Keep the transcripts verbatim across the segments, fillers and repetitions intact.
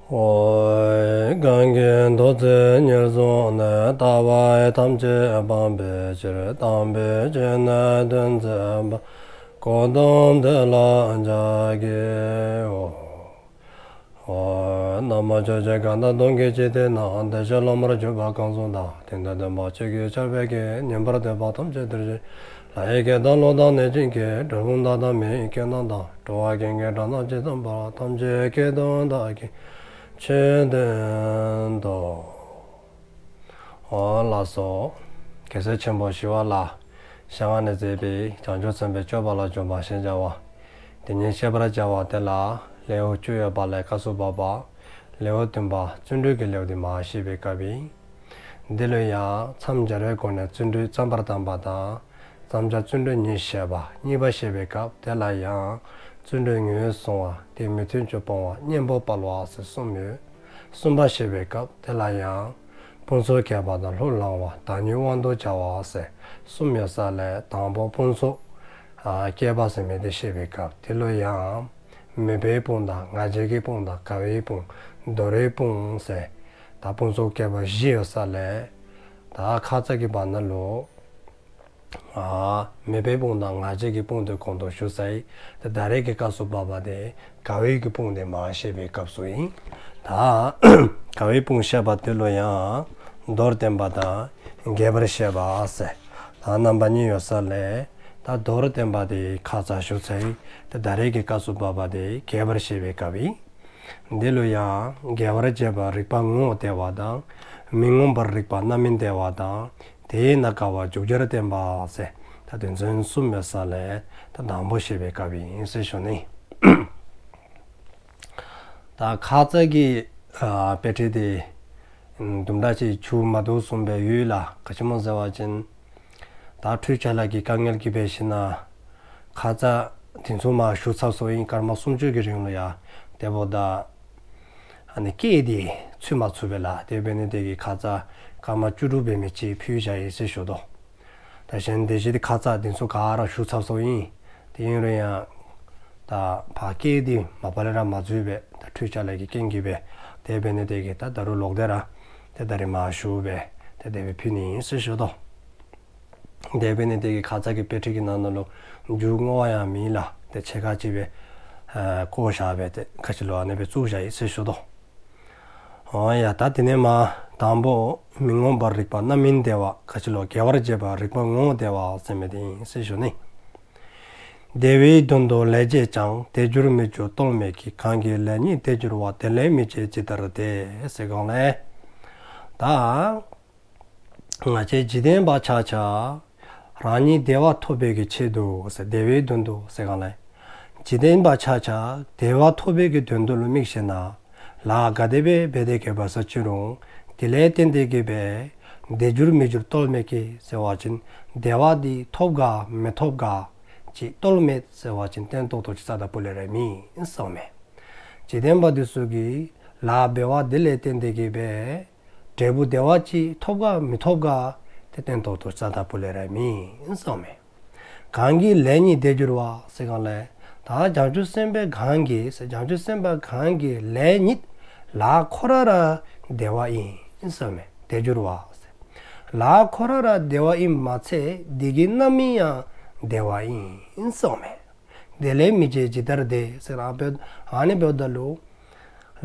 ཨོ། གང་གིས་མདོ་ཚིག་ཉེར་བཟུང་ནས། ལྟ་བ་ཐམས་ཅད་སྤང་བའི་ཕྱིར། དམ་པའི་ཆོས་ནི་སྟོན་མཛད་པ། གོ་ཏམ་དེ་ལ་ཕྱག་འཚལ་ལོ། ཨོ། ན་མོ། ཆོས་ཀྱི་གང་དག་སྟོང་གི་འཇིག་རྟེན་ན། བདེ་གཤེགས་སློབ་མར་གྱུར་པ་གང་སུ་དག། དེ་འདྲ་སྟོན་པ་ཆོས་ཀྱི་ཆར་འབེབས་ཀྱིས། ཉན་པར་འདོད་པ་ཐམས་ཅད་འདིར་བྱོན། ལྷ་ཡི་སྐད་དང་ཀླུ་དང་གནོད་སྦྱིན་སྐད། གྲུལ་བུམ་དག་དང་མི་ཡི་སྐད་རྣམས་དང་། འགྲོ་བ་ཀུན་གྱི་སྒྲ་རྣམས་ཇི་ཙམ་པར། ཐམས་ཅད་སྐད་དུ་བདག་གིས་ཆོས་བསྟན་ཏོ། ཨོ་ལགས་སོ། རྒྱལ་སྲས་ཆེན་པོ་ཞི་བ་ལྷའི་ཞལ་སྔ་ནས་མཛད་པའི་བྱང་ཆུབ་སེམས་དཔའི་སྤྱོད་པ་ལ་འཇུག་པ་ཞེས་བྱ་བ། དེ་ཉིད་བཤད་པར་བྱ་བ་དེ་ལ་ལེའུ་བཅུ་ཡོད་པ་ལས་སྐབས་སུ་བབ་པ། ལེའུ་བདུན་པ་བརྩོན་འགྲུས་ཀྱི་ལེའུ་དེ་མར་བཤད་པའི་སྐབས་ཡིན། འདི་ལོ་ཡང་མཚམས་སྦྱར་བའི་སྒོ་ནས་བརྩོན་འགྲུས་བརྩམ་པར་གདམས་པ་དང་། བརྩམ་བྱ་བརྩོན་འགྲུས་ཉིད་བཤད་པ་གཉིས་པ་བཤད་པའི་སྐབས་དེ་ལ་ཡང་། བརྩོན་འགྲུས་ངོས་བཟུང་བ། དེ་མི་མཐུན་ཕྱོགས་སྤོང་བ། གཉེན་པོ་སྤེལ་བ་ཟེར་གསུམ་ཡོད། གསུམ་པ་བཤད་པའི་སྐབས་དེ་ལ་ཡང་། ཕུན་ཚོགས་བསྐྱེད་པ་དང་ལྷུར་བླང་བ། བདག་ཉིད་དབང་དུ་བྱ་བ་ཟེར་གསུམ་ཡོད་ས་ལས། དང་པོ་ཕུན་ཚོགས་ཨ་བསྐྱེད་པ་ཟེར་མི་དེ་བཤད་པའི་སྐབས་དེ་ལོ་ཡང་། མོས་པའི་དཔུང་དང་། ང་རྒྱལ་གྱི་དཔུང་དང་། དགའ་བའི་དཔུང་། དོར་བའི་དཔུང་ཟེར། ད་ཕུན་ཚོགས་བསྐྱེད་པ་བཞི་ཡོད་ས་ལས། ད་ཁ་ཙ་གི་བར་ན་ལོ། ཨ། མོས་པའི་དཔུང་དང་ང་རྒྱལ་གྱི་དཔུང་དེ་གོང་དུ་ཞུས་ཚར་ཡིན། དེ་ད་རེས་ཀྱི་སྐབས་སུ་བབ་པ་དེ་དགའ་བའི་གི་དཔུང་དེ་མར་བཤད་པའི་སྐབས་སུ་ཡིན། ད་དགའ་བའི་དཔུང་བཤད་པ་དེ་ལོ་ཡང་། མདོར་བསྟན་པ་དང་རྒྱས་པར་བཤད་པ་ཟེར། ད་རྣམ་པ་གཉིས་ཡོད་ས་ལས། ད་མདོར་བསྟན་པ་དེ་ཁ་ཙ་ཞུས་ཚར་ཡིན། དེ་ད་རེས་ཀྱི་སྐབས་སུ་བབ་པ་དེ་རྒྱས་པར་བཤད་པའི་སྐབས་ཡིན། འདི་ལོ་ཡང་། རྒྱས་པར་བཤད་པ་རིགས་པ་ངོ་བོ་བདེ་བ་དང་། མི་མངོན་པར་རིགས་པ་རྣམ་སྨིན་བདེ་བ་དང་། དེས་ན་དགའ་བ་མཇུག་བསྒྱུར་བསྟན་པ་ཟེར། ད་དོན་ཚན་གསུམ་ཡོད་ས་ལས། ད་དང་པོ་བཤད་པའི་སྐབས་ཡིན་ཟེར་ཞུ་ནི། ད་ཁ་ཙ་གི་ཨ་དཔེ་ཁྲིད་དེ་དུམ་གྲ་ཅིག་བྱུང་མ་འདུག་གསུངས་པའི་ཡུལ་ལ། ག་ཅི་མོ་ཟེར་བ་ཅིན། ད་འཕྲུལ་ཆས་ལ་གི་དཀའ་ངལ་གྱིས་འབད་ཞིན་ན། ཁ་ཙ་དེ་ཚོ་མར་ཞུ་ཚར་སོང་ཡིན། སྐར་མ་སུམ་ཅུ་གི་རིང་ལ་ཡ། དེ་འབདཝ་ད། ཨ་ནི་སྐད་དེ་ཚུད་མ་ཚུད་པས་ལ། དེ་འབད་ནི་དེ་གིས་ཁ་ཙ་སྐར་མ་བཅུ་དྲུག་འབད་མི་ཅིག་ཕུལ་བཞག་ཡིན་ཟེར་ཞུ་དོ། ད་གཞན་དེ་བཞིན་དེ་ཁ་ཙ་དེ་ཚོ་ག་ར་ཞུ་ཚར་སོང་ཡིན། དེ་ཡིན་རུང་ཡང་། ད་ཕར་སྐད་དེ་མ་པ་ལས་ར་མ་ཚུད་པས། ད་འཕྲུལ་ཆས་ལ་གི་རྐྱེན་གྱིས་འབད། དེ་འབད་ནི་དེ་གིས་ད་ད་རུང་ལོག་སྟེ་ར། དེ་ད་རེས་མར་ཞུ་བས། དེ་དེ་སྦེ་ཕུལ་ནི་ཡིན་ཟེར་ཞུ་དོ། དེ་འབད་ནི་དེ་གིས་ཁ་ཙ་གི་དཔེ་ཁྲིད་ཀྱི་ནང་ན་ལུ་མཇུག་བསྔོ་བ་ཡང་མེད་ལ། དེ་ཕྱེད་ཀ་ཅིག་སྦེ་ཨ་བཀོ་བཞག་པས། དེ་ཁ་ཅིག་ལུ་ཨ་ནི་སྦེ་བཙུགས་བཞག་ཡི་ཟེར་ཞུ་དོ། འོ་ཡ། ད་དེ་ནས་མར་དང་པོ་མི་མངོན་པར་རིགས་པ་རྣམ་སྨིན་བདེ་བ། ཁ་ཅིག་ལུ་རྒྱས་པར་བཤད་པ་རིགས་པ་ངོ་བོ་བདེ་བ་ཟེར་མི་དེ་ཨིན་ཟེར་ཞུ་ནི། བདེ་བའི་དོན་དུ་ལས་བྱེད་ཀྱང་། དེ་འགྱུར་མི་འགྱུར་རྟོལ་མེད་ཀྱིས། གང་གིས་ལས་ཉིད་དེ་འགྱུར་བ། དེ་ལས་མི་བྱེད་ཇི་ལྟར་བདེ། ཟེར་གང་ལས། ད་ང་བཅས་འཇིག་རྟེན་པ་ཆ་ཁྱབ་རང་ཉིད་བདེ་བ་ཐོབ་པའི་གི་ཆེད་དུ་ཟེར། བདེ་བའི་དོན་དུ་ཟེར་གང་ལས། འཇིག་རྟེན་པ་ཆ་ཁྱབ་བདེ་བ་ཐོབ་པའི་གི་དོན་དུ་ལུ་དམིགས་ཞིན་ན་ལཱ་ག་དེ་སྦེ་འབད་དེ་གི་འབད་ས་ཅི་རུང་། དེ་ལས་བརྟེན་ཏེ་གི་སྦེ་དེ་འགྱུར་མི་འགྱུར་རྟོལ་མེད་ཀྱིས་ཟེར་བ་ཅིན། བདེ་བ་དེ་ཐོབ་ག་མི་ཐོབ་ག་ཅིག་རྟོལ་མེད་ཟེར་བ་ཅིན་བརྟན་ཏོག་ཏོ་ཅིག་རྩ་དང་པོ་ལས་ར་མེད་ཟེར་མས། འཇིག་རྟེན་པ་དེ་ཚུ་གིས་ལཱ་འབད་བ་དེ་ལས་བརྟེན་ཏེ་གི་སྦེ་འབྲས་བུ་བདེ་བ་ཅིག་ཐོབ་ག་མི་ཐོབ་ག་དེ་བརྟན་ཏོག་ཏོ་རྩ་དང་པོ་ལས་ར་མེད་ཟེར་མས། གང་གིས་ལས་ཉིད་དེ་འགྱུར་བ་ཟེར་གང་ལས། ད་བྱང་ཆུབ་སེམས་དཔའ་གང་གིས་ཟེར། བྱང་ཆུབ་སེམས་དཔའ་གང་གིས་ལས་ཉིད་ལཱ་ཁོ་ར་ར་བདེ་བ་ཨིན་ཟེར་མས། དེ་འགྱུར་བ་ཟེར། ལཱ་ཁོ་ར་ར་བདེ་བ་ཨིནམ་མ་ཚད་དེ་གི་རྣམ་སྨིན་ཡང་བདེ་བ་ཨིན་ཟེར་མས། དེ་ལས་མི་བྱེད་ཇི་ལྟར་བདེ་ཟེར། ཨ་ནི་འབདཝ་ད་ལུ།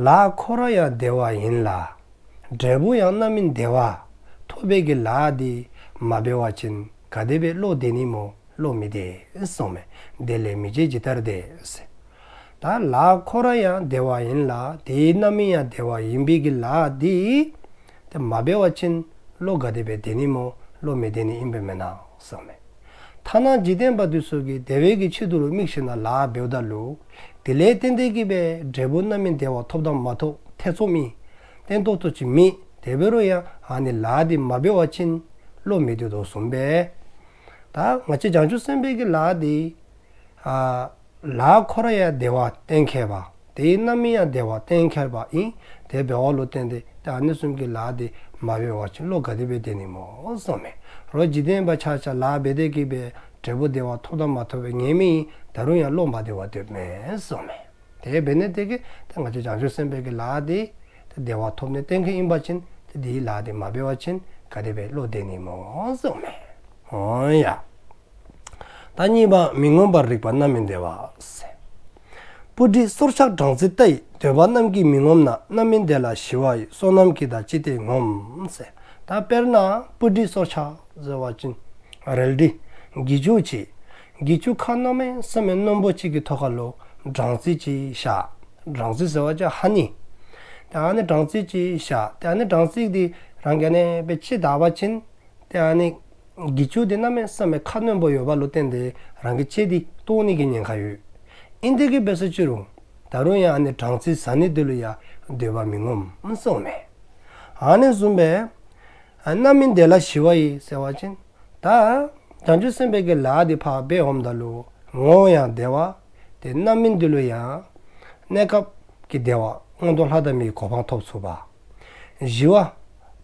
ལཱ་ཁོ་ར་ཡང་བདེ་བ་ཨིན་ལ། འབྲས་བུ་ཡང་རྣམ་སྨིན་བདེ་བ་ཐོབ་པའི་གི་ལཱ་དེ་མ་འབད་བ་ཅིན་ག་དེ་སྦེ་བློ་བདེ་ནི་སྨོ། བློ་མི་བདེ་གསུངས་མས། དེ་ལས་མི་བྱེད་ཇི་ལྟར་བདེ་ཟེར། ད་ལཱ་ཁོ་ར་ཡང་བདེ་བ་ཨིན་ལ། དེའི་རྣམ་སྨིན་ཡང་བདེ་བ་ཨིན་པའི་གི་ལཱ་དེ་དེ་མ་འབད་བ་ཅིན་བློ་ག་དེ་སྦེ་བདེ་ནི་སྨོ། བློ་མི་བདེ་ནི་ཨིན་པས་མེན་ན་གསུངས་མས། ཐ་ན་འཇིག་རྟེན་པ་དེ་ཚུ་གིས་བདེ་བའི་གི་ཆེད་དུ་ལུ་དམིགས་ཞིན་ན་ལཱ་འབདཝ་ད་ལུ། དེ་ལས་བརྟེན་ཏེ་གི་སྦེ་འབྲས་བུ་རྣམ་སྨིན་བདེ་བ་ཐོབ་དང་མ་ཐོབ་ཐེ་ཚོམ་ཨིན། བརྟན་ཏོག་ཏོ་ཅིག་མེད། དེ་འབད་རུང་ཡང་ཨ་ནི་ལཱ་དེ་མ་འབད་བ་ཅིན་བློ་མི་བདེ་དོ་གསུངས་པས། ད་ང་བཅས་བྱང་ཆུབ་སེམས་དཔའི་གི་ལཱ་དེ། ཨ་ལཱ་ཁོ་ར་ཡང་བདེ་བ་གཏན་འཁེལ་བ། དེའི་རྣམ་སྨིན་ཡང་བདེ་བ་གཏན་འཁེལ་བ་ཨིན། དེ་འབདཝ་ལུ་བརྟེན་ཏེ་ད་ཨ་ནི་གསུམ་གྱི་ལཱ་དེ་མ་འབད་བ་ཅིན་བློ་ག་དེ་སྦེ་བདེ་ནི་སྨོ་གསུངས་མས། རོགས་འཇིག་རྟེན་པ་ཆ་ཁྱབ་ལཱ་འབད་དེ་གི་སྦེ་འབྲས་བུ་བདེ་བ་ཐོབ་དང་མ་ཐོབ་པའི་ངེས་མེད་ཨིན། ད་རུང་ཡང་བློ་མ་བདེ་བ་སྡོདཔ་མས་གསུངས་མས། དེ་འབད་ནི་དེ་གིས་ད་ང་བཅས་བྱང་ཆུབ་སེམས་དཔའི་གི་ལཱ་དེ་ད་བདེ་བ་ཐོབ་ནི་གཏན་འཁེལ་ཡིན་པ་ཅིན་ད་དེའི་ལཱ་དེ་མ་འབད་བ་ཅིན་ག་དེ་སྦེ་བློ་བདེ་ནི་སྨོ་གསུངས་མས། འོང་ཡ། ད་གཉིས་པ་མི་ངོམས་པར་རིགས་པ་རྣམ་སྨིན་བདེ་བ་ཟེར། སྤུ་གྲིའི་སོར་ཆག་སྦྲང་རྩི་ལྟ་ཡི། འདོད་པ་རྣམས་ཀྱིས་མི་ངོམས་ན། རྣམ་སྨིན་བདེ་ལ་ཞི་བ་ཡི། བསོད་ནམས་ཀྱིས་དག་ཅི་སྟེ་ངོམས་ཟེར། ད་དཔེར་ན་སྤུ་གྲིའི་སོར་ཆག་ཟེར་བ་ཅིན་རལ་གྲི་གྱི་ཅུང་ཅིག་གྱི་ཅུང་ཁ་གནམ་མེད་ས་མེད་རྣོན་པོ་ཅིག་གི་ཐོག་ཁ་ལུ་སྦྲང་རྩི་ཅིག་བཞག། སྦྲང་རྩི་ཟེར་བ་ཅིན་ཧ་ནི། ད་ཨ་ནི་སྦྲང་རྩི་ཅིག་བཞག། ད་ཨ་ནི་སྦྲང་རྩི་དེ་རང་གིས་ཨ་ནི་སྦེ་ཅིག་བལྡགས་པ་ཅིན་ཏེ་ཨ་ནི་གྱི་ཅུང་དེ་གནམ་མེད་ས་མེད་ཁ་རྣོན་པོ་ཡོདཔ་ལུ་བརྟེན་ཏེ་རང་གི་ལྕེ་འདི་བཏོག་ནི་གི་ཉེན་ཁ་ཡོད། ཨིན་དེ་གིས་འབད་སོ་ཅི་རུང་ད་རུང་ཡང་ཨ་ནི་སྦྲང་རྩི་ཟ་ནི་དེ་ལུ་ཡང་འདོད་པ་མི་ངོམས་གསུངས་མས། ཨ་ནི་བཟུམ་སྦེ་རྣམ་སྨིན་བདེ་ལ་ཞི་བ་ཡི་ཟེར་བ་ཅིན་ད་བྱང་ཆུབ་སེམས་དཔའི་གི་ལཱ་འདི་ཕར་འབད་འོངམ་ད་ལུ་ངོ་བོ་ཡང་བདེ་བ། ཏེ་རྣམ་སྨིན་འདི་ལུ་ཡང་གནས་སྐབས་ཀྱི་བདེ་བ་མངོན་མཐོ་ལྷ་དང་མིའི་གོ་འཕང་ཐོབ་ཚུགས་པ། ཞི་བ་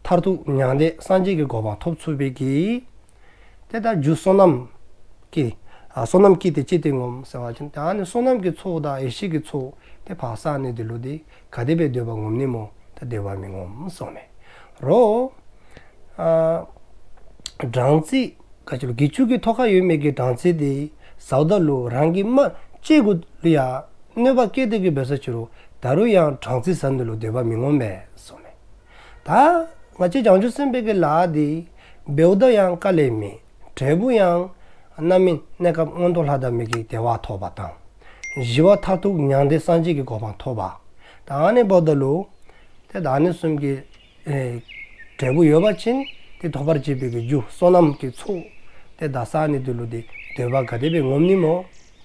མཐར་ཐུག་མྱང་འདས་སངས་རྒྱས་ཀྱི་གོ་འཕང་ཐོབ་ཚུགས་པའི་གི་ཏེ་ད་རྒྱུ་བསོད་ནམས་ཀྱིས་ཨ་བསོད་ནམས་ཀྱིས་དག་ཅི་སྟེ་ངོམས་ཟེར་བ་ཅིན་ད་ཨ་ནི་བསོད་ནམས་ཀྱི་ཚོགས་དང་ཡེ་ཤེས་ཀྱི་ཚོགས་དེ་ཕར་བསགས་ནི་དེ་ལུ་དེ་ག་དེ་སྦེ་འདོད་པ་ངོམས་ནི་སྨོ། ད་འདོད་པ་མི་ངོམས་གསུངས་མས། རོ། ཨ་སྦྲང་རྩི་ག་ཅི་ལོ་གྱི་ཅུང་གི་ཐོག་ཁར་ཡོད་མི་གི་སྦྲང་རྩི་དེ་ཟཝ་ད་ལུ་རང་གི་རྨ་ལྕེ་གུ་ལུ་ཡང་གནོད་པ་བསྐྱལ་དེ་གིས་འབད་སོ་ཅི་རུང་ད་རུང་ཡང་སྦྲང་རྩི་ཟ་ནི་ལུ་འདོད་པ་མི་ངོམས་པས་གསུངས་མས། ད་ང་བཅས་བྱང་ཆུབ་སེམས་དཔའི་གི་ལཱ་འདི་འབདཝ་ད་ཡང་དཀའ་ལས་མེད། འབྲས་བུ་ཡང་རྣམ་སྨིན་གནས་སྐབས་མངོན་མཐོ་ལྷ་དང་མི་གི་བདེ་བ་ཐོབ་པ་དང་། ཞི་བ་མཐར་ཐུག་མྱང་འདས་སངས་རྒྱས་ཀྱི་གོ་འཕང་ཐོབ་པ། ད་ཨ་ནི་འབདཝ་ད་ལུ་ཏེ་ད་ཨ་ནི་བཟུམ་གྱི་ཨེ་འབྲས་བུ་ཡོད་པ་ཅིན་ཏེ་ཐོབ་པར་བྱེད་པའི་གི་རྒྱུ་བསོད་ནམས་ཀྱི་ཚོགས་ཏེ་ད་བསགས་ནི་དེ་ལུ་ཏེ་འདོད་པ་ག་དེ་སྦེ་ངོམས་ནི་སྨོ།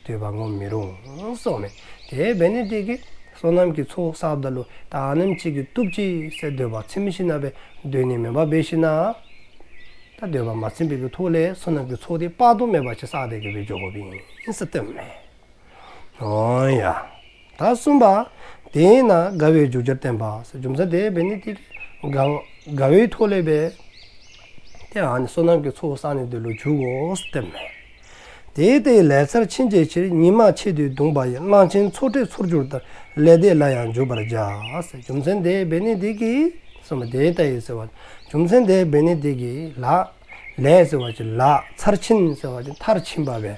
འདོད་པ་ངོམས་མི་རུང་གསུངས་མས། དེ་འབད་ནི་དེ་གིས་བསོད་ནམས་ཀྱི་ཚོགས་བསགསཔ་ད་ལུ་ད་ཨ་ནེམ་ཅིག་གིས་བཏུབ་ཅི་ཟེར་འདོད་པ་ཚིམ་ཞིན་ན་སྦེ་སྡོད་ནི་མེན་པར་འབད་ཞིན་ན་ད་འདོད་པ་མ་ཚིམ་པའི་གི་ཐོག་ལས་བསོད་ནམས་ཀྱི་ཚོགས་དེ་དཔག་ཏུ་མེད་པ་ཅིག་བསགས་ཏེ་གི་སྦེ་འགྱོ་དགོཔ་ཨིན་ཟེར་སྟོནམ་མས། འོང་ཡ། ད་གསུམ་པ། དེས་ན་དགའ་བའི་འཇུག་བྱར་བསྟན་པ་ཟེར། རྒྱུ་མཚན་དེ་འབད་ནི་དེ་གིས་དགའ་དགའ་བའི་ཐོག་ལས་སྦེ་ཏེ་ཨ་ནི་བསོད་ནམས་ཀྱི་ཚོགས་བསགས་ནི་དེ་ལུ་འཇུག་དགོ་ཟེར་སྟོནམ་མས། དེ་ལྟའི་ལས་ཚར་ཕྱིན་བྱའི་ཕྱིར། ཉི་མ་ཕྱེད་དུས་གདུངས་པ་ཡི། གླང་ཆེན་ཚོགས་བྲལ་ཚོར་གྱུར་ལྟར། ལས་དེ་ལ་ཡང་འཇུག་པར་བྱ་ཟེར། རྒྱུ་མཚན་དེ་འབད་ནི་དེ་གིས་གསུམ་པ་དེ་ལྟ་ཡི་ཟེར་བ། རྒྱུ་མཚན་དེ་འབད་ནི་དེ་གིས་ལ། ལས་ཟེར་བ་ཅིན་ལ། ཚར་ཕྱིན་ཟེར་བ་ཅིན་མཐར་ཕྱིན་པ་སྦེ།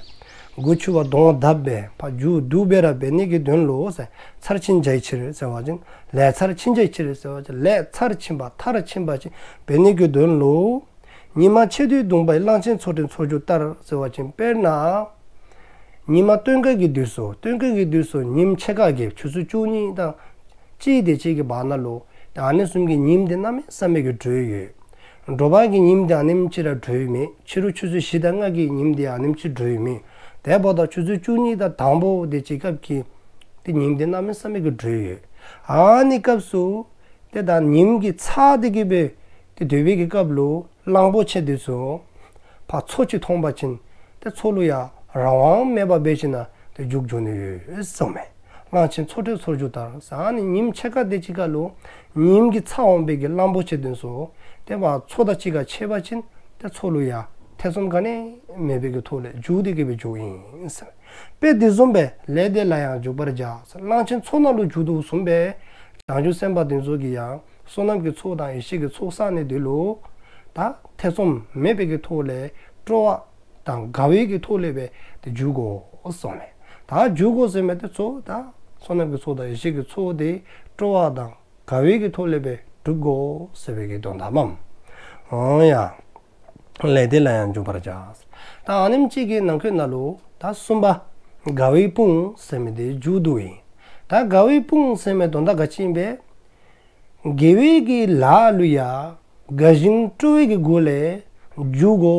མགོ་ཕྱུ་བ་གདོང་བརྡབས་སྦེ་ཕར་མཇུག་བསྡུ་སྦེ་ར་འབད་ནི་གི་དོན་ལུ་ཟེར། ཚར་ཕྱིན་བྱའི་ཕྱིར་ཟེར་བ་ཅིན་ལས་ཚར་ཕྱིན་བྱའི་ཕྱིར་ཟེར་བ་ཅིན་ལས་ཚར་ཕྱིན་པ་མཐར་ཕྱིན་པ་ཅིག་འབད་ནི་གི་དོན་ལུ། ཉི་མ་ཕྱེད་དུས་གདུངས་པ་ཡི། གླང་ཆེན་ཚོགས་བྲལ་ཚོར་གྱུར་ལྟར་ཟེར་བ་ཅིན་དཔེར་ན། ཉི་མ་སྟོན་ཁ་གི་དུས་སུ་སྟོན་ཁ་གི་དུས་སུ་ཉིམ་ཕྱེད་ཀ་གི་ཆུ་ཚོད་བཅུ་གཉིས་དང་གཅིག་དེ་ཅིག་གི་བར་ན་ལུ་ད་ཨ་ནི་བཟུམ་གྱི་ཉིམ་དེ་གནམ་མེད་ས་མེད་ཀྱི་དྲོ་ཡི་ཡོད། དྲོ་པ་གི་ཉིམ་དེ་ཨ་ནེམ་ཅིག་ར་དྲོ་ཡི་མེད། ཕྱི་རུ་ཆུ་ཚོད་བཞི་དང་ལྔ་གི་ཉིམ་དེ་ཨ་ནེམ་ཅིག་དྲོ་ཡི་མེད། དེ་འབདཝ་ད་ཆུ་ཚོད་བཅུ་གཉིས་དང་དང་པོ་དེ་ཅིག་སྐབས་ཀྱི་དེ་ཉིམ་དེ་གནམ་མེད་ས་མེད་ཀྱི་དྲོ་ཡི་ཡོད། ཨ་ནི་སྐབས་སུ་དེ་ད་ཉིམ་གྱི་ཚ་དེ་གིས་སྦེ་དེ་སྡོད་པའི་གི་སྐབས་ལུ་གླང་པོ་ཆེ་དེ་ཚུ་ཕར་མཚོ་ཅིག་མཐོང་པ་ཅིན་དེ་མཚོ་ལུ་ཡང་རང་དབང་མེད་པར་འབད་ཞིན་ན་དེ་རྒྱུག་འགྱོ་ནི་ཡོད་གསུངམ་མས། གླང་ཆེན་ཚོགས་བྲལ་ཚོར་གྱུར་ལྟར་ཟེར། ཨ་ནི་ཉིམ་ཕྱེད་ཀ་དེ་ཅིག་ཁ་ལུ་ཉིམ་གྱི་ཚ་འོང་པའི་གི་གླང་པོ་ཆེ་དེ་ཚུ་དེ་ཕར་མཚོ་དང་གཅིག་ཁར་ཕྱད་པ་ཅིན་དེ་མཚོ་ལུ་ཡང་ཐེ་ཚོམ་ག་ནི་མེད་པའི་གི་ཐོག་ལས་རྒྱུག་སྟེ་གི་སྦེ་འགྱོཝ་ཨིན་ཟེར། དཔེ་དེ་བཟུམ་སྦེ་ལས་དེ་ལ་ཡང་འཇུག་པར་བྱ་ཟེར། གླང་ཆེན་མཚོ་ནང་ལུ་རྒྱུག་དོ་བཟུམ་སྦེ་བྱང་ཆུབ་སེམས་དཔའ་དེ་ཚུ་གིས་ཡང་བསོད་ནམས་ཀྱི་ཚོགས་དང་ཡེ་ཤེས་ཀྱི་ཚོགས་བསགས་ནི་དེ་ལུ་ད་ཐེ་ཚོམ་མེད་པའི་གི་ཐོག་ལས་སྤྲོ་བ་དང་དགའ་བའི་གི་ཐོག་ལས་སྦེ་དེ་འཇུག་དགོ་གསུངམ་མས། ད་འཇུག་དགོ་ཟེར་མི་དེ་ཚུ་ད་བསོད་ནམས་ཀྱི་ཚོགས་དང་ཡེ་ཤེས་ཀྱི་ཚོགས་དེ་སྤྲོ་བ་དང་དགའ་བའི་གི་ཐོག་ལས་སྦེ་སྒྲུབ་དགོ་ཟེར་བའི་གི་དོན་དག་མས། འོང་ཡ། ལས་དེ་ལ་ཡང་འཇུག་པར་བྱ། ད་ཨ་ནེམ་ཅིག་གི་ནང་འཁོད་ནང་ལུ་ད་གསུམ་པ་དགའ་བའི་དཔུང་ཟེར་མི་དེ་མཇུག་བསྡུ་ཡི། ད་དགའ་བའི་དཔུང་ཟེར་མི་དོན་དག་ག་ཅི་ཨིན་པས། དགེ་བའི་གི་ལཱ་ལུ་ཡང་དགའ་ཞིང་སྤྲོ་བའི་གི་སྒོ་ལས་འཇུག་དགོ་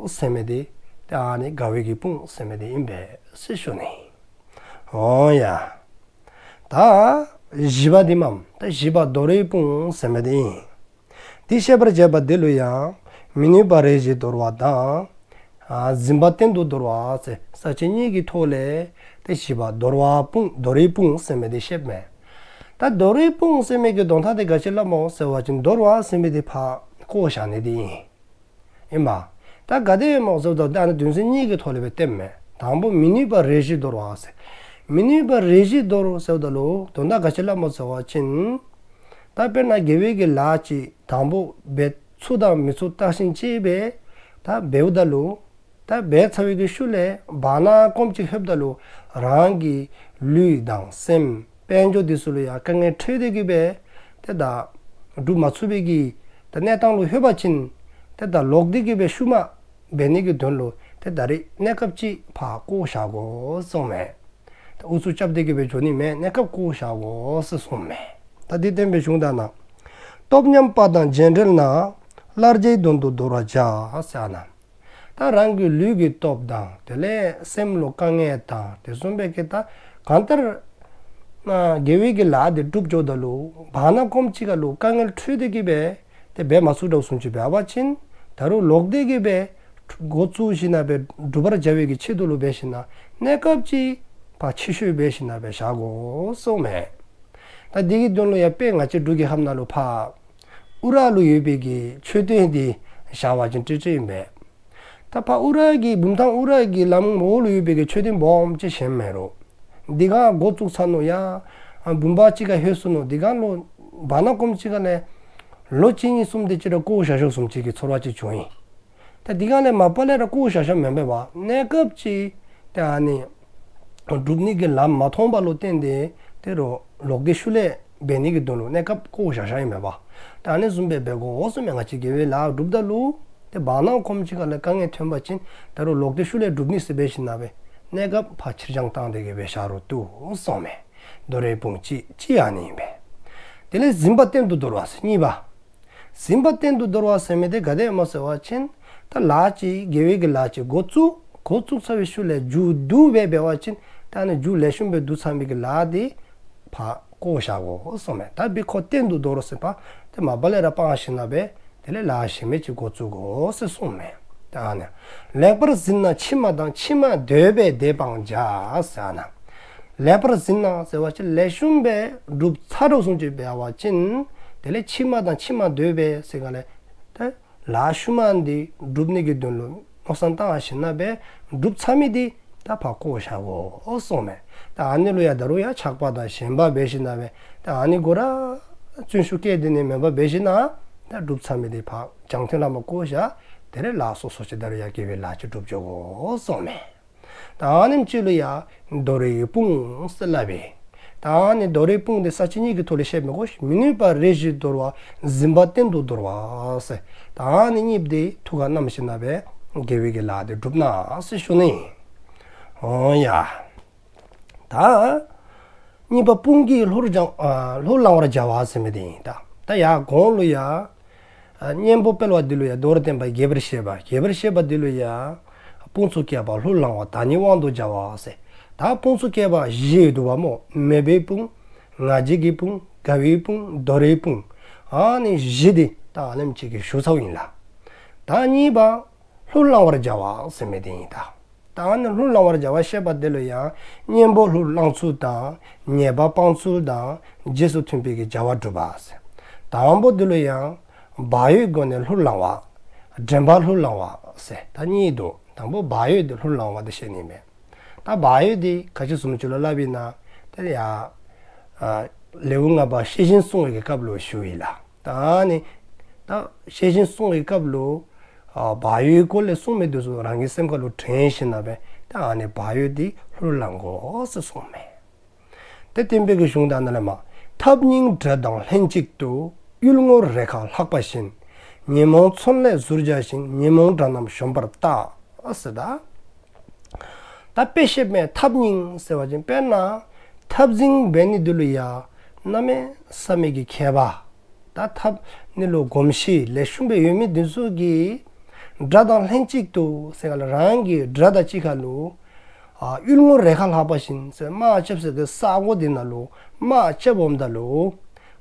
ཟེར་མི་དེ་ད་ཨ་ནི་དགའ་བའི་གི་དཔུང་ཟེར་མི་དེ་ཨིན་པས་ཟེར་ཞུ་ནི། འོང་ཡ། ད་བཞི་པ་དེ་མས། ད་བཞི་པ་དོར་བའི་དཔུང་ཟེར་མི་དེ་ཨིན། དེ་བཤད་པར་བྱེད་པ་དེ་ལུ་ཡང་མི་ནུས་པ་རེ་ཞིག་དོར་བ་དང་། ཨ་འཛིན་པ་གཏན་དུ་དོར་བ་ཟེར་ས་བཅད་གཉིས་ཀྱི་ཐོག་ལས་དེ་བཞི་པ་དོར་བ་དཔུང་དོར་བའི་དཔུང་ཟེར་མི་དེ་བཤདཔ་མས། ད་དོར་བའི་དཔུང་ཟེར་མི་གི་དོན་དག་དེ་ག་ཅི་ལུ་སྨོ་ཟེར་བ་ཅིན་དོར་བ་ཟེར་མི་དེ་ཕར་བཀོ་བཞག་ནི་དེ་ཨིན། ཨིན་པ། ད་ག་དེ་སྦེ་སྨོ་ཟེར་བ་ཅིན་ཨ་ནི་དོན་ཚན་གཉིས་ཀྱི་ཐོག་ལས་སྦེ་སྟོནམ་མས། དང་པོ་མི་ནུས་པ་རེ་ཞིག་དོར་བ་ཟེར། མི་ནུས་པ་རེ་ཞིག་དོར་ཟེར་བ་ད་ལུ་དོན་དག་ག་ཅི་ལབ་མོ་ཟེར་བ་ཅིན། ད་དཔེར་ན་དགེ་བའི་གི་ལཱ་ཅིག་དང་པོ་འབད་ཚུགས་དང་མི་ཚུགས་བརྟག་ཞིབ་བྱས་པས། ད་འབདཝ་ད་ལུ། ད་འབད་ཚར་བའི་གི་ཤུལ་ལས་བར་ན་སྐོམ་ཅིག་ལྷོདཔ་ད་ལུ་རང་གི་ལུས་དང་སེམས་དཔལ་འབྱོར་དེ་ཚུ་ལུ་ཡང་དཀའ་ངལ་འཕྲད་དེ་གི་སྦེ། དེ་ད་སྒྲུབ་མ་ཚུགས་པའི་གི་ད་གནས་སྟངས་ལུ་ལྷོད་པ་ཅིན། དེ་ད་ལོག་སྟེ་གི་སྦེ་ཤུལ་མ་འབད་ནི་གི་དོན་ལུ་དེ་ད་རེས་གནས་སྐབས་ཅིག་ཕར་བཀོ་བཞག་དགོ་གསུངས་མས། ད་ཨུ་ཚུགས་རྐྱབ་སྟེ་གི་སྦེ་འགྱོ་ནི་མེད། གནས་སྐབས་བཀོ་བཞག་དགོ་ཟེར་གསུངས་མས། ད་འདི་བསྟན་པའི་གཞུང་དག་ན། སྟོབས་ཉམས་པ་དང་རྗེས་འབྲེལ་ན། སླར་རྒྱའི་དོན་དུ་དོར་བར་བྱ་ཟེར་ན། ད་རང་གི་ལུས་ཀྱི་སྟོབས་དང་དེ་ལས་སེམས་ལུ་དཀའ་ངལ་དང་དེ་བཟུམ་སྦེ་གི་ད་གང་ལྟར་ན་དགེ་བའི་གི་ལཱ་དེ་སྒྲུབ་འགྱོཝ་ད་ལུ་བར་ན་སྐོམ་ཅིག་ཁ་ལུ་དཀའ་ངལ་འཕྲད་དེ་གི་སྦེ་དེ་འབད་མ་ཚུགས་འདྲཝ་བཟུམ་ཅིག་འབད་བ་ཅིན། ད་རུང་ལོག་སྟེ་གི་སྦེ་འགོ་བཙུགས་ཞིནམ་ལས་སྒྲུབ་པར་བྱ་བའི་གི་ཆེད་དུ་ལུ་འབད་ཞིནམ་ལས་གནས་སྐབས་ཅིག་ཕར་ཕྱི་བཤོལ་འབད་ཞིནམ་ལས་སྦེ་བཞག་དགོ་གསུངས་མས། ད་འདི་གི་དོན་ལུ་ཡང་དཔེ་ང་བཅས་འབྲུག་གི་ཁམས་ནང་ལུ་ཕར་ཨུ་ར་ལུ་ཡོད་པའི་གི་མཆོད་རྟེན་འདི་བཞག་པ་ཅིན་ཏིག་ཏིག་ཨིན་པས། ད་ཕར་ཨུ་ར་གི་བུམ་ཐང་ཨུ་ར་གི་ལམ་འོག་ལུ་ཡོད་པའི་གི་མཆོད་རྟེན་སྦོམ་ཅིག་གཞན་མེད་རུང་། འདི་ག་འགོ་བཙུགས་ཚར་ནུག་ཡ། བུམ་པ་ཅིག་ཁ་ལྷོད་སོ་ནུག། འདི་ག་ལུ་བར་ན་སྐོམ་ཅིག་ཁ་ལས་ལོ་གཅིག་གཉིས་གསུམ་དེ་ཅིག་ར་བཀོ་བཞག་བཞགཔ་བཟུམ་ཅིག་གི་ཚོར་བ་ཅིག་བྱུང་ཡི། ད་འདི་ག་ལས་མ་པ་ལས་ར་བཀོ་བཞག་བཞགཔ་མེན་པས་པ། གནས་སྐབས་ཅིག་དེ་ཨ་ནི་སྒྲུབ་ནི་གི་ལམ་མ་མཐོང་པ་ལུ་བརྟེན་ཏེ་དེ་རུང་ལོག་སྟེ་ཤུལ་ལས་འབད་ནི་གི་དོན་ལུ་གནས་སྐབས་བཀོ་བཞག་བཞགཔ་ཨིན་མས་པ། ད་ཨ་ནི་བཟུམ་སྦེ་འབད་དགོ་གསུངས་མས། ང་བཅས་དགེ་བའི་ལཱ་སྒྲུབ་ད་ལུ་དེ་བར་ན་སྐོམ་ཅིག་ཁ་ལས་དཀའ་ངལ་ཐོན་པ་ཅིན་ད་རུང་ལོག་སྟེ་ཤུལ་ལས་སྒྲུབ་ནི་ཟེར་འབད་ཞིནམ་ལས་སྦེ་གནས་སྐབས་ཕར་ཕྱིར་འགྱངས་བཏང་སྟེ་གི་སྦེ་བཞག་རུང་བཏུབ་གསུངས་མས། དོ་རུང་སྤོང་ཅིག་ཅིག་ཨ་ནི་ཨིན་པས། དེ་ལས་ཟིན་པ་གཏན་དུ་དོར་བ་ཟེར་གཉིས་པ། ཟིན་པ་གཏན་དུ་དོར་བ་ཟེར་མི་དེ་ག་དེ་སྨོ་ཟེར་བ་ཅིན། ད་ལཱ་ཅིག་དགེ་བའི་གི་ལཱ་ཅིག་འགོ་བཙུགས། འགོ་བཙུགས་ཚར་བའི་ཤུལ་ལས་མཇུག་བསྡུ་སྦེ་འབད་བ་ཅིན། ད་ཨ་ནི་མཇུག་ལེགས་ཤོམ་སྦེ་བསྡུ་ཚར་མི་གི་ལཱ་དེ་ཕར་བཀོ་བཞག་དགོ་གསུངས་མས། ད་འབདཝ་ཁོ་གཏན་དུ་དོར་ཟེར་བ་དེ་མ་པ་ལས་ར་སྤང་ཞིནམ་ལས་སྦེ་དེ་ལས་ལཱ་གཞན་མི་ཅིག་འགོ་བཙུགས་དགོ་ཟེར་གསུངས་མས། ད་ཨ་ནི་ལེགས་པར་ཟིན་ན་ཕྱི་མ་དང་། ཕྱི་མ་འདོད་པས་དེ་སྤང་བྱ་ཟེར་ན། ལེགས་པར་ཟིན་ན་ཟེར་བ་ཅིན་ལེགས་ཤོམ་སྦེ་སྒྲུབ་ཚར་འགྱོ་སོང་ཅིག་འབད་བ་ཅིན། དེ་ལས་ཕྱི་མ་དང་། ཕྱི་མ་འདོད་པས་ཟེར་ག་ལས་ད་ལཱ་ཤུལ་མ་འདི་སྒྲུབ་ནི་གི་དོན་ལུ་མནོ་བསམ་བཏང་ཞིནམ་ལས་སྦེ་སྒྲུབ་ཚར་མི་འདི་ད་ཕར་བཀོ་བཞག་དགོ་གསུངས་མས། ད་ཨ་ནི་ལུ་ཡང་ད་རུང་ཡང་ཆགས་པ་དང་ཞེན་པ་འབད་ཞིནམ་ལས་སྦེ་ད་ཨ་ནི་གུ་ར་བརྩོན་ཤུགས་བསྐྱེད་དེ་ནི་མེན་པར་འབད་ཞིནམ་ལས་ད་སྒྲུབ་ཚར་མི་འདི་ཕར་རྒྱང་མཐོང་ལས་མར་བཀོ་བཞག། དེ་ལས་ལཱ་སོ་སོ་ཅིག་ད་རུང་ཡང་དགེ་བའི་ལཱ་ཅིག་སྒྲུབ་འགྱོ་དགོ་གསུངས་མས། ད་ཨ་ནེམ་ཅིག་ལུ་ཡང་དོ་རུང་སྤོང་ཟེར་སླབ་པས། ད་ཨ་ནི་དོ་རུང་སྤོང་དེ་ས་བཅད་གཉིས་ཀྱི་ཐོག་ལས་བཤད་མི་དགོ། མི་ནུས་པ་རེ་ཞིག་དོར་བ། ཟིན་པ་གཏན་དུ་དོར་བ་ཟེར། ད་ཨ་ནི་གཉིས་དེ་ཐུགས་ཁར་བསྣམས་ཞིནམ་ལས་སྦེ་དགེ་བའི་གི་ལཱ་དེ་སྒྲུབ་གནང་ཟེར་ཞུ་ནི། འོ་ཡ། ད་གཉིས་པ་སྤོང་གིས་ལྷུར་བྱང་། ཨ་ལྷུར་བླང་བར་བྱ་བ་ཟེར་མི་དེ་ཨིན། ད་ད་ཡར་གོང་ལུ་ཡང་། ཨ་གཉེན་པོ་སྤེལ་བ་འདི་ལུ་ཡང་མདོར་བསྟན་པ་རྒྱས་པར་བཤད་པ། རྒྱས་པར་བཤད་པ་འདི་ལུ་ཡང་། དཔུང་ཚོགས་བསྐྱེད་པ་ལྷུར་བླང་བ། བདག་ཉིད་དབང་དུ་བྱ་བ་ཟེར། ད་དཔུང་ཚོགས་བསྐྱེད་པ་བཞི་འདུག་པ་སྨོ། མོས་པའི་དཔུང་། ང་རྒྱལ་གྱི་དཔུང་། དགའ་བའི་དཔུང་། དོ་རུང་དཔུང་། ཨ་ནི་བཞི་འདི་ད་ཨ་ནེམ་ཅིག་གིས་ཞུ་ཚརཝ་ཨིན་ལགས། ད་གཉིས་པ་ལྷུར་བླང་བར་བྱ་བ་ཟེར་མི་དེ་ཨིན་ད། ད་ཨ་ནི་ལྷུར་བླང་བར་བྱ་བ་བཤད་པ་འདི་ལུ་ཡང་གཉེན་པོ་ལྷུར་བླང་ཚུལ་དང་། ཉེས་པ་སྤང་ཚུལ་དང་། རྗེས་སུ་མཐུན་པའི་གི་བྱ་བ་སྒྲུབ་པ་ཟེར། དང་པོ་འདི་ལུ་ཡང་བག་ཡོད་སྒོ་ནས་ལྷུར་བླང་བ། དྲན་པ་ལྷུར་བླང་བ་ཟེར་ད་གཉིས་འདུག། དང་པོ་བག་ཡོད་འདི་ལྷུར་བླང་བ་འདི་བཤད་ནི་མས། ད་བག་ཡོད་འདི་ག་ཅི་བཟུམ་ཅིག་ལུ་སླབ་ཨིན་ན། དེ་ཡང་ལེའུ་ལྔ་པ་ཤེས་བཞིན་བསྲུང་བའི་གི་སྐབས་ལུ་ཞུ་ཡི་ལགས། ད་ཨ་ནི་ད་ཤེས་བཞིན་བསྲུང་བའི་སྐབས་ལུ་ཨ་བག་ཡོད་སྐོར་ལས་གསུངས་མི་འདི་ཚུ་རང་གི་སེམས་ཁ་ལུ་དྲན་ཞིནམ་ལས་སྦེ་ད་ཨ་ནི་བག་ཡོད་འདི་ལྷུར་བླང་དགོ་ཟེར་གསུངས་མས། དེ་བསྟན་པའི་གི་གཞུང་དག་ནང་ལས་མར། ཐབས་རྙིང་དགྲ་དང་ལྷན་ཅིག་ཏུ། གཡུལ་ངོར་རེ་ཁ་ལྷགས་པ་བཞིན། ཉོན་མོངས་མཚོན་ལས་གཟུར་བྱ་ཞིང་། ཉོན་མོངས་དགྲ་རྣམས་གཞོམ་པར་བལྟ། ཟེར་ད། ད་དཔེ་བཤད་པའི་ཐབས་རྙིང་ཟེར་བ་ཅིན་དཔེར་ན་འཐབ་འཛིང་འབད་ནི་འདི་ལུ་ཡང་གནམ་མེད་ས་མེད་ཀྱི་མཁས་པ། ད་འཐབ་ནི་ལུ་གོམས་གཤིས་ལེགས་ཤོམ་སྦེ་ཡོད་མི་འདི་ཚུ་གིས་དགྲ་དང་ལྷན་ཅིག་ཏུ་ཟེར་ག་ལས་རང་གི་དགྲ་དང་གཅིག་ཁར་ལུ་ཨ་གཡུལ་ངོར་རེ་ཁ་ལྷགས་པ་བཞིན་ཟེར་དམག་རྐྱབ་སའི་གི་ས་གོ་འདི་ནང་ལུ་དམག་རྐྱབ་འོངམ་ད་ལུ་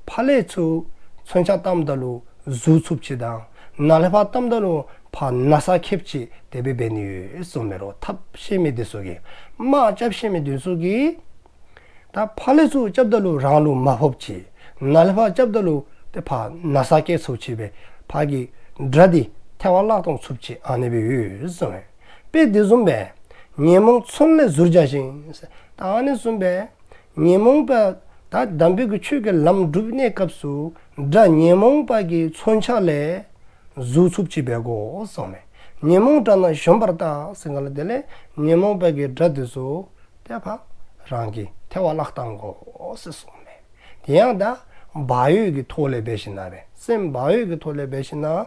ཕར་ལས་ཚུར་མཚོན་ཆ་བཏངམ་ད་ལུ་གཟུར་ཚུགསཔ་ཅིག་དང་ནཱ་ལས་ཕར་བཏངམ་ད་ལུ་ཕར་ན་ས་ཁེབས་ཅིག་དེ་སྦེ་འབད་ནི་ཡོད་གསུངས་མས་རོ། འཐབ་ཤེས་མི་འདི་ཚུ་གིས་དམག་རྐྱབ་ཤེས་མི་འདི་ཚུ་གིས་ད་ཕར་ལས་ཚུར་རྐྱབ་ད་ལུ་རང་ལུ་མ་ཕོགཔ་ཅིག། ནཱ་ལས་ཕར་རྐྱབ་ད་ལུ་དེ་ཕར་ན་ས་སྐྱེལ་ཚུགསཔ་ཅིག་སྦེ་ཕར་གྱི་དགྲ་འདི་ཐལ་བར་བརླག་གཏང་ཚུགསཔ་ཅིག་ཨ་ནི་སྦེ་ཡོད་གསུངས་མས། དཔེ་དེ་བཟུམ་སྦེ་ ཉོན་མོངས་མཚོན་ལས་ཟུར་བྱ་ཞིང་། ད་ཨ་ནི་གསུངས་པས། ཉོན་མོངས་པ་ད་དམ་པའི་གི་ཆོས་ཀྱི་ལམ་སྒྲུབ་གནས་སྐབས་སུ་དགྲ་ཉོན་མོངས་པ་གི་མཚོན་ཆ་ལས་ཟུར་ཚུབ་ཅིག་འབད་དགོ་གསུངས་མས། ཉོན་མོངས་དགྲ་རྣམས་གཞོམ་པར་བལྟ་ཟེར་ག་ལ། དེ་ལས་ཉོན་མོངས་པ་གི་དགྲ་དེ་ཚུ་དེ་ཕར་རང་གིས་ཐལ་བར་བརླག་བཏང་དགོ་ཟེར་གསུངས་མས། དེ་ཡང་ད་བག་ཡོད་ཀྱི་ཐོག་ལས་འབད་ཞིན་ན་རེད། སེམས་བག་ཡོད་ཀྱི་ཐོག་ལས་འབད་ཞིན་ན།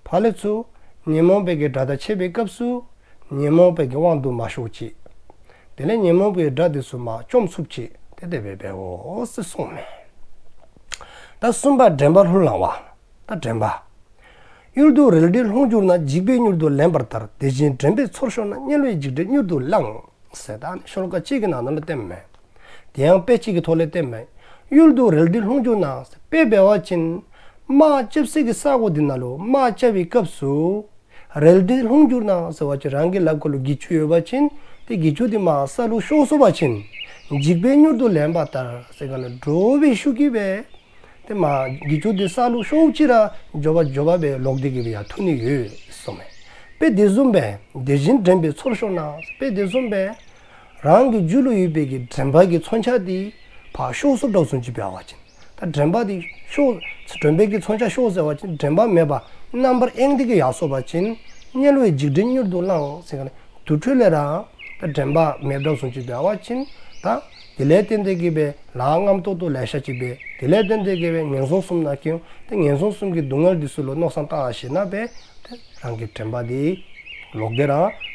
ཕར་ལས་ཚུར་ཉོན་མོངས་པའི་གི་དགྲ་དང་ཕྱད་པའི་སྐབས་སུ་ཉོན་མོངས་པའི་གི་དབང་དུ་མ་ཤོར་ཅིག། དེ་ལས་ཉོན་མོངས་པའི་དགྲ་དེ་ཚུ་མར་བཅོམ་ཚུགས་ཅིག། དེ་དེ་སྦེ་འབད་དགོ་ཟེར་གསུངས་མས། ད་གསུམ་པ་དྲན་པ་ལྷུར་བླང་བ། ད་དྲན་པ། གཡུལ་དུ་རལ་གྲི་ལྷུང་གྱུར་ན། འཇིགས་པས་མྱུར་དུ་ལེན་པར་ལྟ། དེ་བཞིན་དྲན་པའི་ཚོར་ཤོར་ན། དམྱལ་བའི་འཇིགས་བྲལ་མྱུར་དུ་བླང་། ཟེར་ད་ནི་ཤོ་ལོ་ཀ་གཅིག་གི་ནང་ན་ལ་བསྟན་མས། དེ་ཡང་དཔེ་གཅིག་གི་ཐོག་ལས་བསྟན་མས། གཡུལ་དུ་རལ་གྲི་ལྷུང་གྱུར་ན། དཔེ་འབད་བ་ཅིན་དམག་རྐྱབ་སའི་གི་ས་གོ་འདི་ནང་ལུ་དམག་རྐྱབ་པའི་སྐབས་སུ་རལ་གྲི་ལྷུང་གྱུར་ན་ཟེར་བ་ཅིན་རང་གི་ལག་ཁར་ལུ་གྱི་ཅུ་ཡོད་པ་ཅིན་དེ་གྱི་ཅུ་དེ་མར་ས་ལུ་ཤོར་སོང་བ་ཅིན་འཇིགས་པས་མྱུར་དུ་ལེན་པར་ལྟ་ཟེར་ག་ལ། འདྲོག་པའི་ཤུགས་ཀྱིས་སྦེ་དེ་མར་གྱི་ཅུ་དེ་ས་ལུ་ཤོར་ཅི་ར་མགྱོགས་པ་མགྱོགས་པ་སྦེ་ལོག་སྟེ་གི་སྦེ་ཡར་ཐུག་ནི་ཡོད་གསུངས་མས། དཔེ་དེ་བཟུམ་སྦེ་དེ་བཞིན་དྲན་པའི་ཚོར་ཤོར་ན། དཔེ་དེ་བཟུམ་སྦེ་རང་གི་རྒྱུད་ལུ་ཡོད་པའི་གི་དྲན་པ་གི་མཚོན་ཆ་དེ་ཕར་ཤོར་སོང་འདྲ་སོང་ཅིག་འབད་བ་ཅིན། ད་དྲན་པ་དེ་ཤོར། དྲན་པའི་གི་མཚོན་ཆ་ཤོར་ཟེར་བ་ཅིན་དྲན་པ་མེད་པར་རྣམ་པར་གཡེངས་ཏེ་གི་ཡར་སོང་བ་ཅིན། དམྱལ་བའི་འཇིགས་བྲལ་མྱུར་དུ་བླང་ཟེར་ག་ལ། དུར་ཁྲོད་ལས་ར་ད་དྲན་པ་མེདཔ་འདྲ་སོང་ཅིག་འབད་བ་ཅིན། ད་དེ་ལས་བརྟེན་ཏེ་གི་སྦེ་ལཱ་རྔམ་ཏོག་ཏོ་ལེ་ཤ་ཅིག་འབད། དེ་ལས་བརྟེན་ཏེ་གི་སྦེ་ངན་སོང་གསུམ་ནང་སྐྱེ་འོང་། ད་ངན་སོང་གསུམ་གྱི་སྡུག་བསྔལ་དེ་ཚུ་ལུ་མནོ་བསམ་བཏང་ཞིན་ན་སྦེ་ད་རང་གི་དྲན་པ་དེ་ལོག་སྟེ་ར་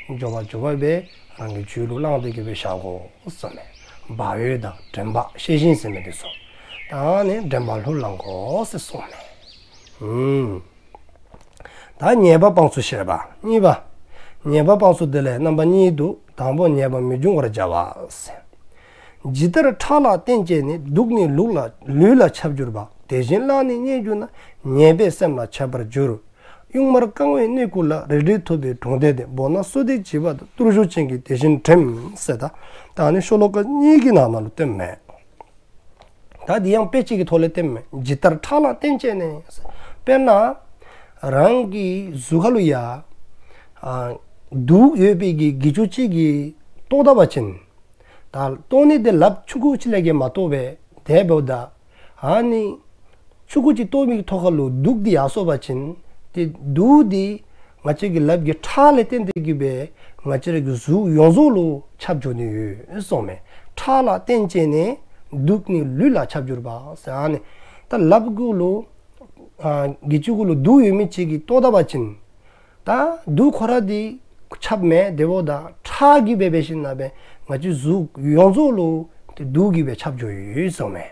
མགྱོགས་པ་མགྱོགས་པ་སྦེ་རང་གི་རྒྱུད་ལུ་བླངས་ཏེ་གི་སྦེ་བཞག་དགོ་གསུངས་མས། བག་ཡོད་དང་དྲན་པ་ཤེས་བཞིན་ཟེར་མི་དེ་ཚུ། ད་ནི་དྲན་པ་ལྷུར་བླང་དགོ་ཟེར་གསུངས་མས། ཨུམ། ད་ཉེས་པ་སྤངས་ཚུལ་བཤད་པ། གཉིས་པ། ཉེས་པ་སྤངས་ཚུལ་དེ་ལས་རྣམ་པ་གཉིས་འདུག། དང་པོ་ཉེས་པ་མི་འབྱུང་བར་བྱ་བ་ཟེར། ཇི་ལྟར་ཁྲག་ལ་བརྟེན་བྱས་ནས། དུག་ནི་ལུས་ལ་ལུས་ལ་ཁྱབ་འགྱུར་བ། དེ་བཞིན་གླགས་ནི་རྙེད་གྱུར་ན། ཉེས་པས་སེམས་ལ་ཁྱབ་པར་འགྱུར། གཡུང་དམར་རྐང་བའི་སྣེ་ཁུག་ལ། རལ་གྲི་ཐོད་པའི་དྲུང་དེ་སྟེ། སྦོ་ན་སོ་ཏི་བྱི་བ་དང་། གཏོར་གཞུ་ཅན་གྱིས་དེ་བཞིན་དྲན། ཟེར་ད། ད་ནི་ཤོ་ལོ་ཀ་གཉིས་ཀྱི་ནང་ན་ལུ་བསྟན་མས། ད་འདི་ཡང་དཔེ་གཅིག་གི་ཐོག་ལས་བསྟན་མས། ཇི་ལྟར་ཁྲག་ལ་བརྟེན་བྱས་ནས། དཔེར་ན་རང་གི་གཟུགས་ཁ་ལུ་ཡ་ཨ་དུག་ཡོད་པའི་གི་གྱི་ཅུ་གཅིག་གིས་གཏོར་ད་པ་ཅིན། ད་གཏོར་ནི་དེ་ལགཔ་ཆུང་ཀུ་ཅིག་ལས་ཀྱི་མ་གཏོགས་པས། དེ་འབདཝ་ད་ཨ་ནི་ཆུང་ཀུ་ཅིག་གཏོར་མི་གི་ཐོག་ཁ་ལུ་དུག་འདི་ཡར་སོང་བ་ཅིན། དེ་དུག་འདི་ང་བཅས་ཀྱི་ལགཔ་གི་ཁྲག་ལས་བརྟེན་ཏེ་གི་སྦེ་ང་བཅས་ར་གི་གཟུགས་ཡོངས་རྫོགས་ལུ་ཁྱབ་འགྱོ་ནི་ཡོད་གསུངས་མས། ཁྲག་ལ་བརྟེན་བྱས་ནས། དུག་ནི་ལུས་ལ་ཁྱབ་འགྱུར་བ་ཟེར། ཨ་ནི་ད་ལགཔ་གུ་ལུ་ཨ་གྱི་ཅུ་གུ་ལུ་དུག་ཡོད་མི་ཅིག་གིས་གཏོར་ད་པ་ཅིན། ད་དུག་ཁོ་ར་འདི་ཁྱབ་མས། དེ་འབདཝ་ད་ཁྲག་གིས་སྦེ་འབད་ཞིན་ན་སྦེ་ང་བཅས་གཟུགས་ཡོངས་རྫོགས་ལུ་དེ་དུག་གིས་སྦེ་ཁྱབ་འགྱོ་ཡོད་གསུངས་མས།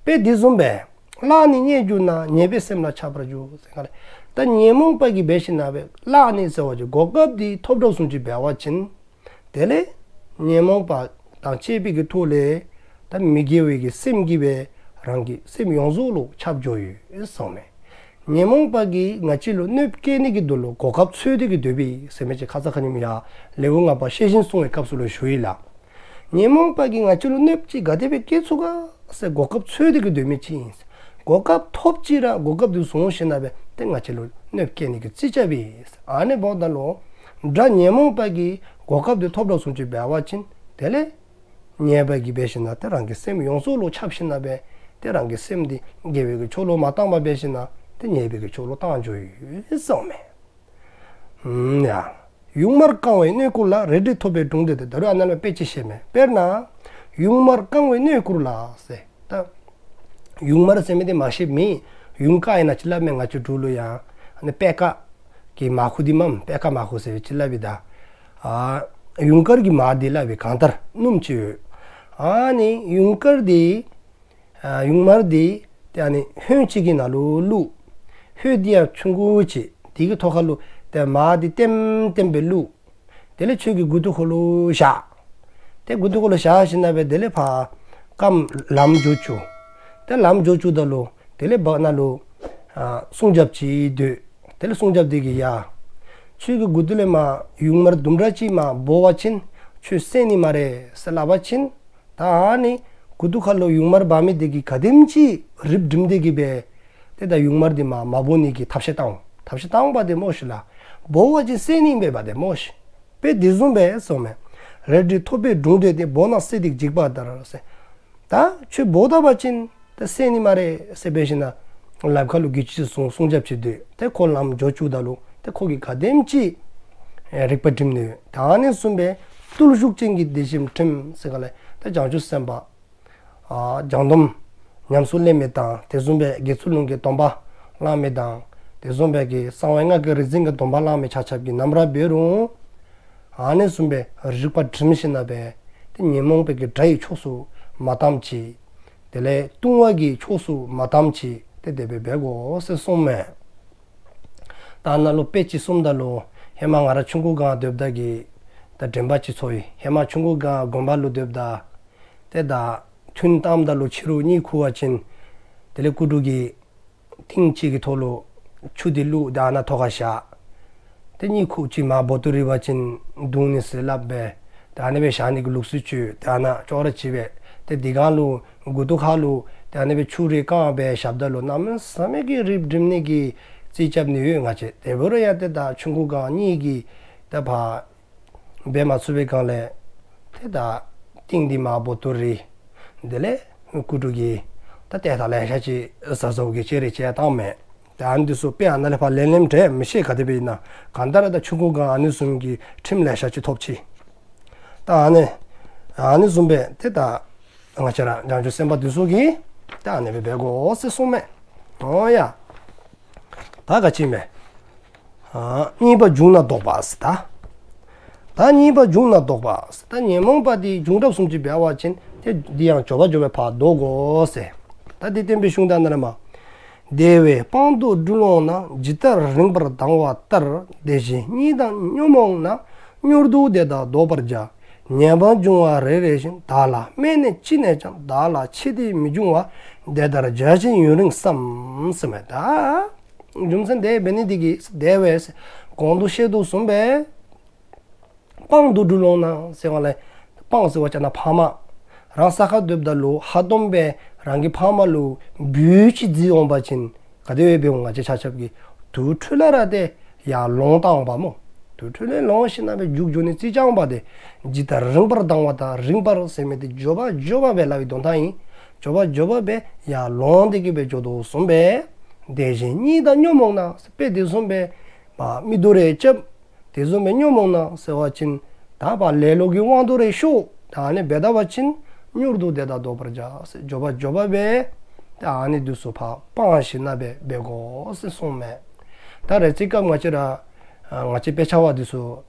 དཔེ་དེ་བཟུམ་སྦེ། གླགས་ནི་རྙེད་གྱུར་ན། ཉེས་པས་སེམས་ལ་ཁྱབ་པར་འགྱུར། ཟེར་ག་ལ། ད་ཉོན་མོངས་པ་གིས་འབད་ཞིན་ན་སྦེ་གླགས་ནི་ཟེར་བ་ཅིན་གོ་སྐབས་འདི་ཐོབ་འདྲ་སོང་ཅིག་འབད་བ་ཅིན། དེ་ལས་ཉོན་མོངས་པ་དང་བཅས་པའི་གི་ཐོག་ལས་ད་མི་དགེ་བའི་གི་སེམས་ཀྱིས་སྦེ་རང་གི་སེམས་ཡོངས་རྫོགས་ལུ་ཁྱབ་འགྱོ་ཡོད་གསུངས་མས། ཉོན་མོངས་པ་གིས་ང་བཅས་ལུ་གནོདཔ་བཀལ་ནི་གི་དོན་ལུ་གོ་སྐབས་འཚོལ་ཏེ་གི་སྡོད་པས་ཟེར་མི་ཅིག་ཁ་ཙ་ཁ་ཉིནམ་ཡ་ལེའུ་ལྔ་པ་ཤེས་བཞིན་བསྲུང་བའི་སྐབས་སུ་ལུ་ཞུ་ཡི་ལགས། ཉོན་མོངས་པ་གིས་ང་བཅས་ལུ་གནོདཔ་ཅིག་ག་དེ་སྦེ་བཀལ་ཚུགས་ག་ཟེར་གོ་སྐབས་འཚོལ་ཏེ་གི་སྡོད་མི་ཅིག་ཨིན། གོ་སྐབས་ཐོབ་ཅི་ར་གོ་སྐབས་དེ་བཟུང་ཞིན་ན་སྦེ་དེ་ང་བཅས་ལུ་གནོདཔ་བཀལ་ནི་གི་རྩིས་རྐྱབ་པས། ཨ་ནི་འབདཝ་ད་ལུ་དགྲ་ཉོན་མོངས་པ་གིས་གོ་སྐབས་དེ་ཐོབ་འདྲ་སོང་ཅིག་འབད་བ་ཅིན། དེ་ལས་ཉེས་པ་གིས་འབད་ཞིན་ན་དེ་རང་གི་སེམས་ཡོངས་རྫོགས་ལུ་ཁྱབ་ཞིན་ན་སྦེ་དེ་རང་གི་སེམས་དེ་དགེ་བའི་གི་ཕྱོགས་ལུ་མ་བཏང་པར་འབད་ཞིན་ན་དེ་ཉེས་པའི་གི་ཕྱོགས་ལུ་བཏང་འགྱོ་ཡོད་གསུངས་མས། ཨུམ་ཡ། གཡུང་དམར་རྐང་བའི་སྣེ་ཁུག་ལ། རལ་གྲི་ཐོད་པའི་དྲུང་དེ་སྟེ། ད་རུང་ཨ་ནཱ་ལུ་དཔེ་ཅིག་བཤད་མས། དཔེར་ན་གཡུང་དམར་རྐང་བའི་སྣེ་ཁུག་ལ་ཟེར། ད་གཡུང་དམར་ཟེར་མི་དེ་མ་ཤེས་མི་གཡུང་དཀར་ཨིན་ན་ཅིག་སླབ་མས། ང་བཅས་འབྲུག་ལུ་ཡང་ཨ་ནི་པད་དཀར་གྱི་མར་ཁུ་དེ་མས། པད་དཀར་མར་ཁུ་ཟེར་བའི་ཅིག་སླབ་པས་ད། ཨ་གཡུང་དཀར་གྱི་མར་དེ་སླབ་པས། གང་ལྟར་སྣུམ་ཅིག་ཡོད། ཨ་ནི་གཡུང་དཀར་དེ་ཨ་གཡུང་དམར་དེ་དེ་ཨ་ནི་ཧོན་ཅིག་གི་ནང་ལུ་བླུགས། ཧོན་དེ་ཡང་ཆུང་ཀུ་ཅིག་དེ་གི་ཐོག་ཁ་ལུ་དེ་མར་དེ་ལྟེམ་ལྟེམ་སྦེ་བླུགས། དེ་ལས་ཁྱོད་ཀྱི་མགུ་ཏོ་ཁ་ལུ་བཞག། དེ་མགུ་ཏོ་ཁ་ལུ་བཞག་ཞིན་ན་སྦེ་དེ་ལས་ཕར་རྐངམ་ལམ་འགྱོ་བཅུག། དེ་ལམ་འགྱོ་བཅུགཔ་ད་ལུ་དེ་ལས་བར་ན་ལུ་ཨ་སྲུང་སྐྱོབ་ཅིག་སྡོད། དེ་ལས་སྲུང་སྐྱོབ་དེ་གིས་ཡ་ཁྱོད་ཀྱི་མགུ་ཏོ་ལས་མར་གཡུང་དམར་དུམ་གྲ་ཅིག་མར་འབོ་བ་ཅིན་ཁྱོད་གསད་ནི་སྨ་རེ་ཟེར་སླབ་པ་ཅིན། ད་ཨ་ནི་མགུ་ཏོ་ཁ་ལུ་གཡུང་དམར་འབག་མི་དེ་གིས་ག་དེམ་ཅིག་རིགཔ་བསྒྲིམས་ཏེ་གི་སྦེ་དེ་ད་གཡུང་དམར་དེ་མར་མ་འབོ་ནི་གི་ཐབས་ཤེས་བཏང་། ཐབས་ཤེས་བཏང་པ་དེ་སྨོ་ཤིག་ལགས། འབོ་བ་ཅིན་གསད་ནི་ཨིན་པས་པ་དེ་སྨོ་ཤིག། དཔེ་དེ་བཟུམ་སྦེ་གསུངས་མས། རལ་གྲི་ཐོད་པས་བརྡུངས་ཏེ་དེ་བོར་ན་བསད་དེ་འཇིགས་པ་ལྟར་ཟེར། ད་ཁྱོད་བོར་ད་པ་ཅིན་ད་བསད་ནི་མ་རེད་ཟེར་བས་ཤིན་ན་ལབ་ཁ་ལུ་གི་ཅི་སོང་སོང་རྒྱབ་ཅི་འདུག་དེ་ཁོ་ལམ་འཇོག་བཅུག་ད་ལུ་དེ་ཁོ་གི་ག་དེམ་ཅི་རིག་པ་སྒྲིམ་ནུས། ད་ནི་གསུངས་པས་བརྟུལ་ཞུགས་ཅན་གྱི་དེ་བཞིན་ཁྲིམས་ཟེར་ག་ལས་ད་བྱང་ཆུབ་སེམས་དཔའ། ཨ་བྱང་སྡོམ་ཉམས་སུ་ལེན་མི་དང་དེ་བཟུམ་པའི་དགེ་ཚུལ་སློང་གི་སྡོམ་པ་བླང་མི་དང་དེ་བཟུམ་པའི་གི་གསང་བའི་སྔགས་ཀྱི་རིག་འཛིན་གྱི་སྡོམ་པ་བླང་མི་ཆ་ཁྱབ་ཀྱི་རྣམ་ར་འབད་རུང་། ཨ་ནི་གསུངས་པའི་རིག་པ་སྒྲིམ་ཞིན་ན་པས་དེ་ཉོན་མོངས་པའི་གི་དགྲ་ཡི་ཕྱོགས་སུ་མ་བཏང་ཅི། དེ་ལས་ལྟུང་བ་གི་ཕྱོགས་སུ་མ་བཏང་ཅི་དེ་དེ་སྦེ་འབད་དགོ་ཟེར་གསུངས་མས། ད་ནཱ་ལུ་དཔེ་ཅིག་གསུངམ་ད་ལུ་ཧེ་མ་ང་ར་ཆུང་ཀུ་སྒང་སྡོདཔ་ད་གི་ད་དྲན་པ་ཅིག་ཚོར་ཡི། ཧེ་མ་ཆུང་ཀུ་སྒང་དགོན་པ་ལུ་སྡོདཔ་ད་དེ་ད་ཐུན་བཏངམ་ད་ལུ་ཕྱི་རུ་གཉིད་ཁུག་པ་ཅིན་དེ་ལས་སྐུ་དྲུང་གིས་ཏིང་གཅིག་གི་ཐོག་ལུ་ཆུ་དེ་བླུགས་ད་ནཱ་ཐོག་ཁར་བཞག་དེ་གཉིད་ཁུག་ཅིག་མར་བོ་ཏོ་རིལ་བ་ཅིན་བརྡུང་ནི་ཟེར་སླབ་པས། དེ་ཨ་ནི་སྦེ་བཞག་ནི་གི་ལུགས་སྲོལ་ཅིག་ཡོད། དེ་ཨ་ནཱ་ཅོག་ར་བྱས་པས། དེ་དེ་སྒང་ལུ་མགུ་ཏོ་ཁ་ལུ་དེ་ཨ་ནི་སྦེ་ཆུ་རེ་བཀང་སྦེ་བཞགཔ་ད་ལུ་གནམ་མེད་ས་མེད་ཀྱི་རིག་པ་སྒྲིམ་ནི་གི་རྩིས་རྐྱབ་ནི་ཡོད། ང་བཅས་དེ་འབད་རུང་ཡང་དེ་ད་ཆུང་ཀུ་སྒང་གཉིད་ཀྱིས་ད་ཕར་འབད་མ་ཚུགས་པའི་སྒང་ལས་དེ་ད་ཏིང་འདི་མར་བོ་ཏོ་རིལ། དེ་ལས་སྐུ་དྲུང་གིས་ད་ཏེ་ད་ལེ་ཤ་ཅིག་ཟ་ཟོ་གི་ཅི་རེ་བྱས་བཏང་མས། ད་ཨ་ནི་འདི་ཚུ་དཔེ་ཨ་ནཱ་ལས་ཕར་ལེན་ལེན་འདྲ་མི་ཤེས། ག་དེ་སྦེ་ཨིན་ན་གང་ལྟར་ད་ཆུང་ཀུ་སྒང་ཨ་ནི་བཟུམ་གྱི་ཁྲིམས་ལེ་ཤ་ཅིག་ཐོབ་ཅི། ད་ཨ་ནི་ཨ་ནི་བཟུམ་སྦེ་དེ་ད་ང་བཅས་ར་བྱང་ཆུབ་སེམས་དཔའ་འདི་ཚུ་གིས་ད་ཨ་ནི་སྦེ་འབད་དགོ་ཟེར་གསུངས་མས། འོ་ཡ། ད་ག་ཅི་མས། ཨ་གཉིས་པ་འབྱུང་ན་བཟློག་པ་ཟེར་ད། ད་གཉིས་པ་འབྱུང་ན་བཟློག་པ་ཟེར་ད་ཉོན་མོངས་པ་འདི་འབྱུང་རབས་སུམ་ཅུ་འབད་བ་ཅིན་དེ་འདི་ཡང་མགྱོགས་པ་མགྱོགས་པ་ཕར་བཟློག་དགོ་ཟེར། ད་འདི་བསྟན་པའི་གཞུང་དག་ནང་ལས་མར། དེ་བས་དཔང་དུ་སྦྲུལ་ལོང་ན། ཇི་ལྟར་རིངས་པར་ལྡང་བ་ལྟར། དེ་བཞིན་གཉིད་དང་ཉོན་མོངས་ན། མྱུར་དུ་དེ་དག་བཟློག་པར་བྱ། ཉེས་པ་འབྱུང་བ་རེ་རེ་བཞིན། བདག་ལ་སྨད་ནས་ཅི་ནས་ཀྱང་། བདག་ལ་ཅི་སྟེ་མི་འབྱུང་བ། དེ་ལྟར་བྱ་ཞིང་ཡུན་རིང་བསམ། ཟེར་མས་ད། རྒྱུ་མཚན་དེ་འབད་ནི་འདི་གིས་དེ་བས་གོང་དུ་བཤད་དོ་བཟུམ་སྦེ། དཔང་དུ་སྦྲུལ་ལོང་ན་ཟེར་བ་ལས། དཔང་ཟེར་བ་ཅིན་ཕ་མ། རང་ས་ཁར་སྡོདཔ་ད་ལུ་ཧ་སྟོང་སྦེ་རང་གི་ཕ་མ་ལུ་སྦུལ་ཅིག་རྫི་འོང་པ་ཅིན་ག་དེ་སྦེ་འབད་འོང་། ང་བཅས་ཆ་ཁྱབ་ཀྱིས་དུར་ཁྲོད་ལས་ར་དེ་ཡར་ལོང་བཏང་འོང་པ་སྨོ། དུར་ཁྲོད་ལས་ལོང་ཞིན་ན་སྦེ་རྒྱུག་འགྱོ་ནི་རྩིས་རྐྱབ་འོང་པ་དེ། ཇི་ལྟར་རིངས་པར་ལྡང་བ་ལྟར། རིངས་པར་ཟེར་མི་དེ་མགྱོགས་པ་མགྱོགས་པ་སྦེ་སླབ་པའི་དོན་དག་ཨིན། མགྱོགས་པ་མགྱོགས་པ་སྦེ་ཡར་ལོང་སྟེ་གི་སྦེ་འགྱོ་དོ་བཟུམ་སྦེ། དེ་བཞིན་གཉིད་དང་ཉོན་མོངས་ན་དཔེ་དེ་བཟུམ་སྦེ་མ་མིག་ཏོ་རེ་རྐྱབ། དེ་བཟུམ་སྦེ་ཉོན་མོངས་ན་ཟེར་བ་ཅིན་ད་ཕར་ལེ་ལོ་གི་དབང་དུ་རེ་ཤོར། ད་ཨ་ནི་འབད་ད་པ་ཅིན་མྱུར་དུ་དེ་དག་བཟློག་པར་བྱ་ཟེར། མགྱོགས་པ་མགྱོགས་པ་སྦེ་ད་ཨ་ནི་འདི་ཚུ་ཕར་སྤང་ཞིན་ན་སྦེ་འབད་དགོ་ཟེར་གསུངས་མས། ད་རེ་ཚེ་སྐབས་ང་བཅས་ར་ང་བཅས་དཔེ་ཆ་བ་འདི་ཚུ་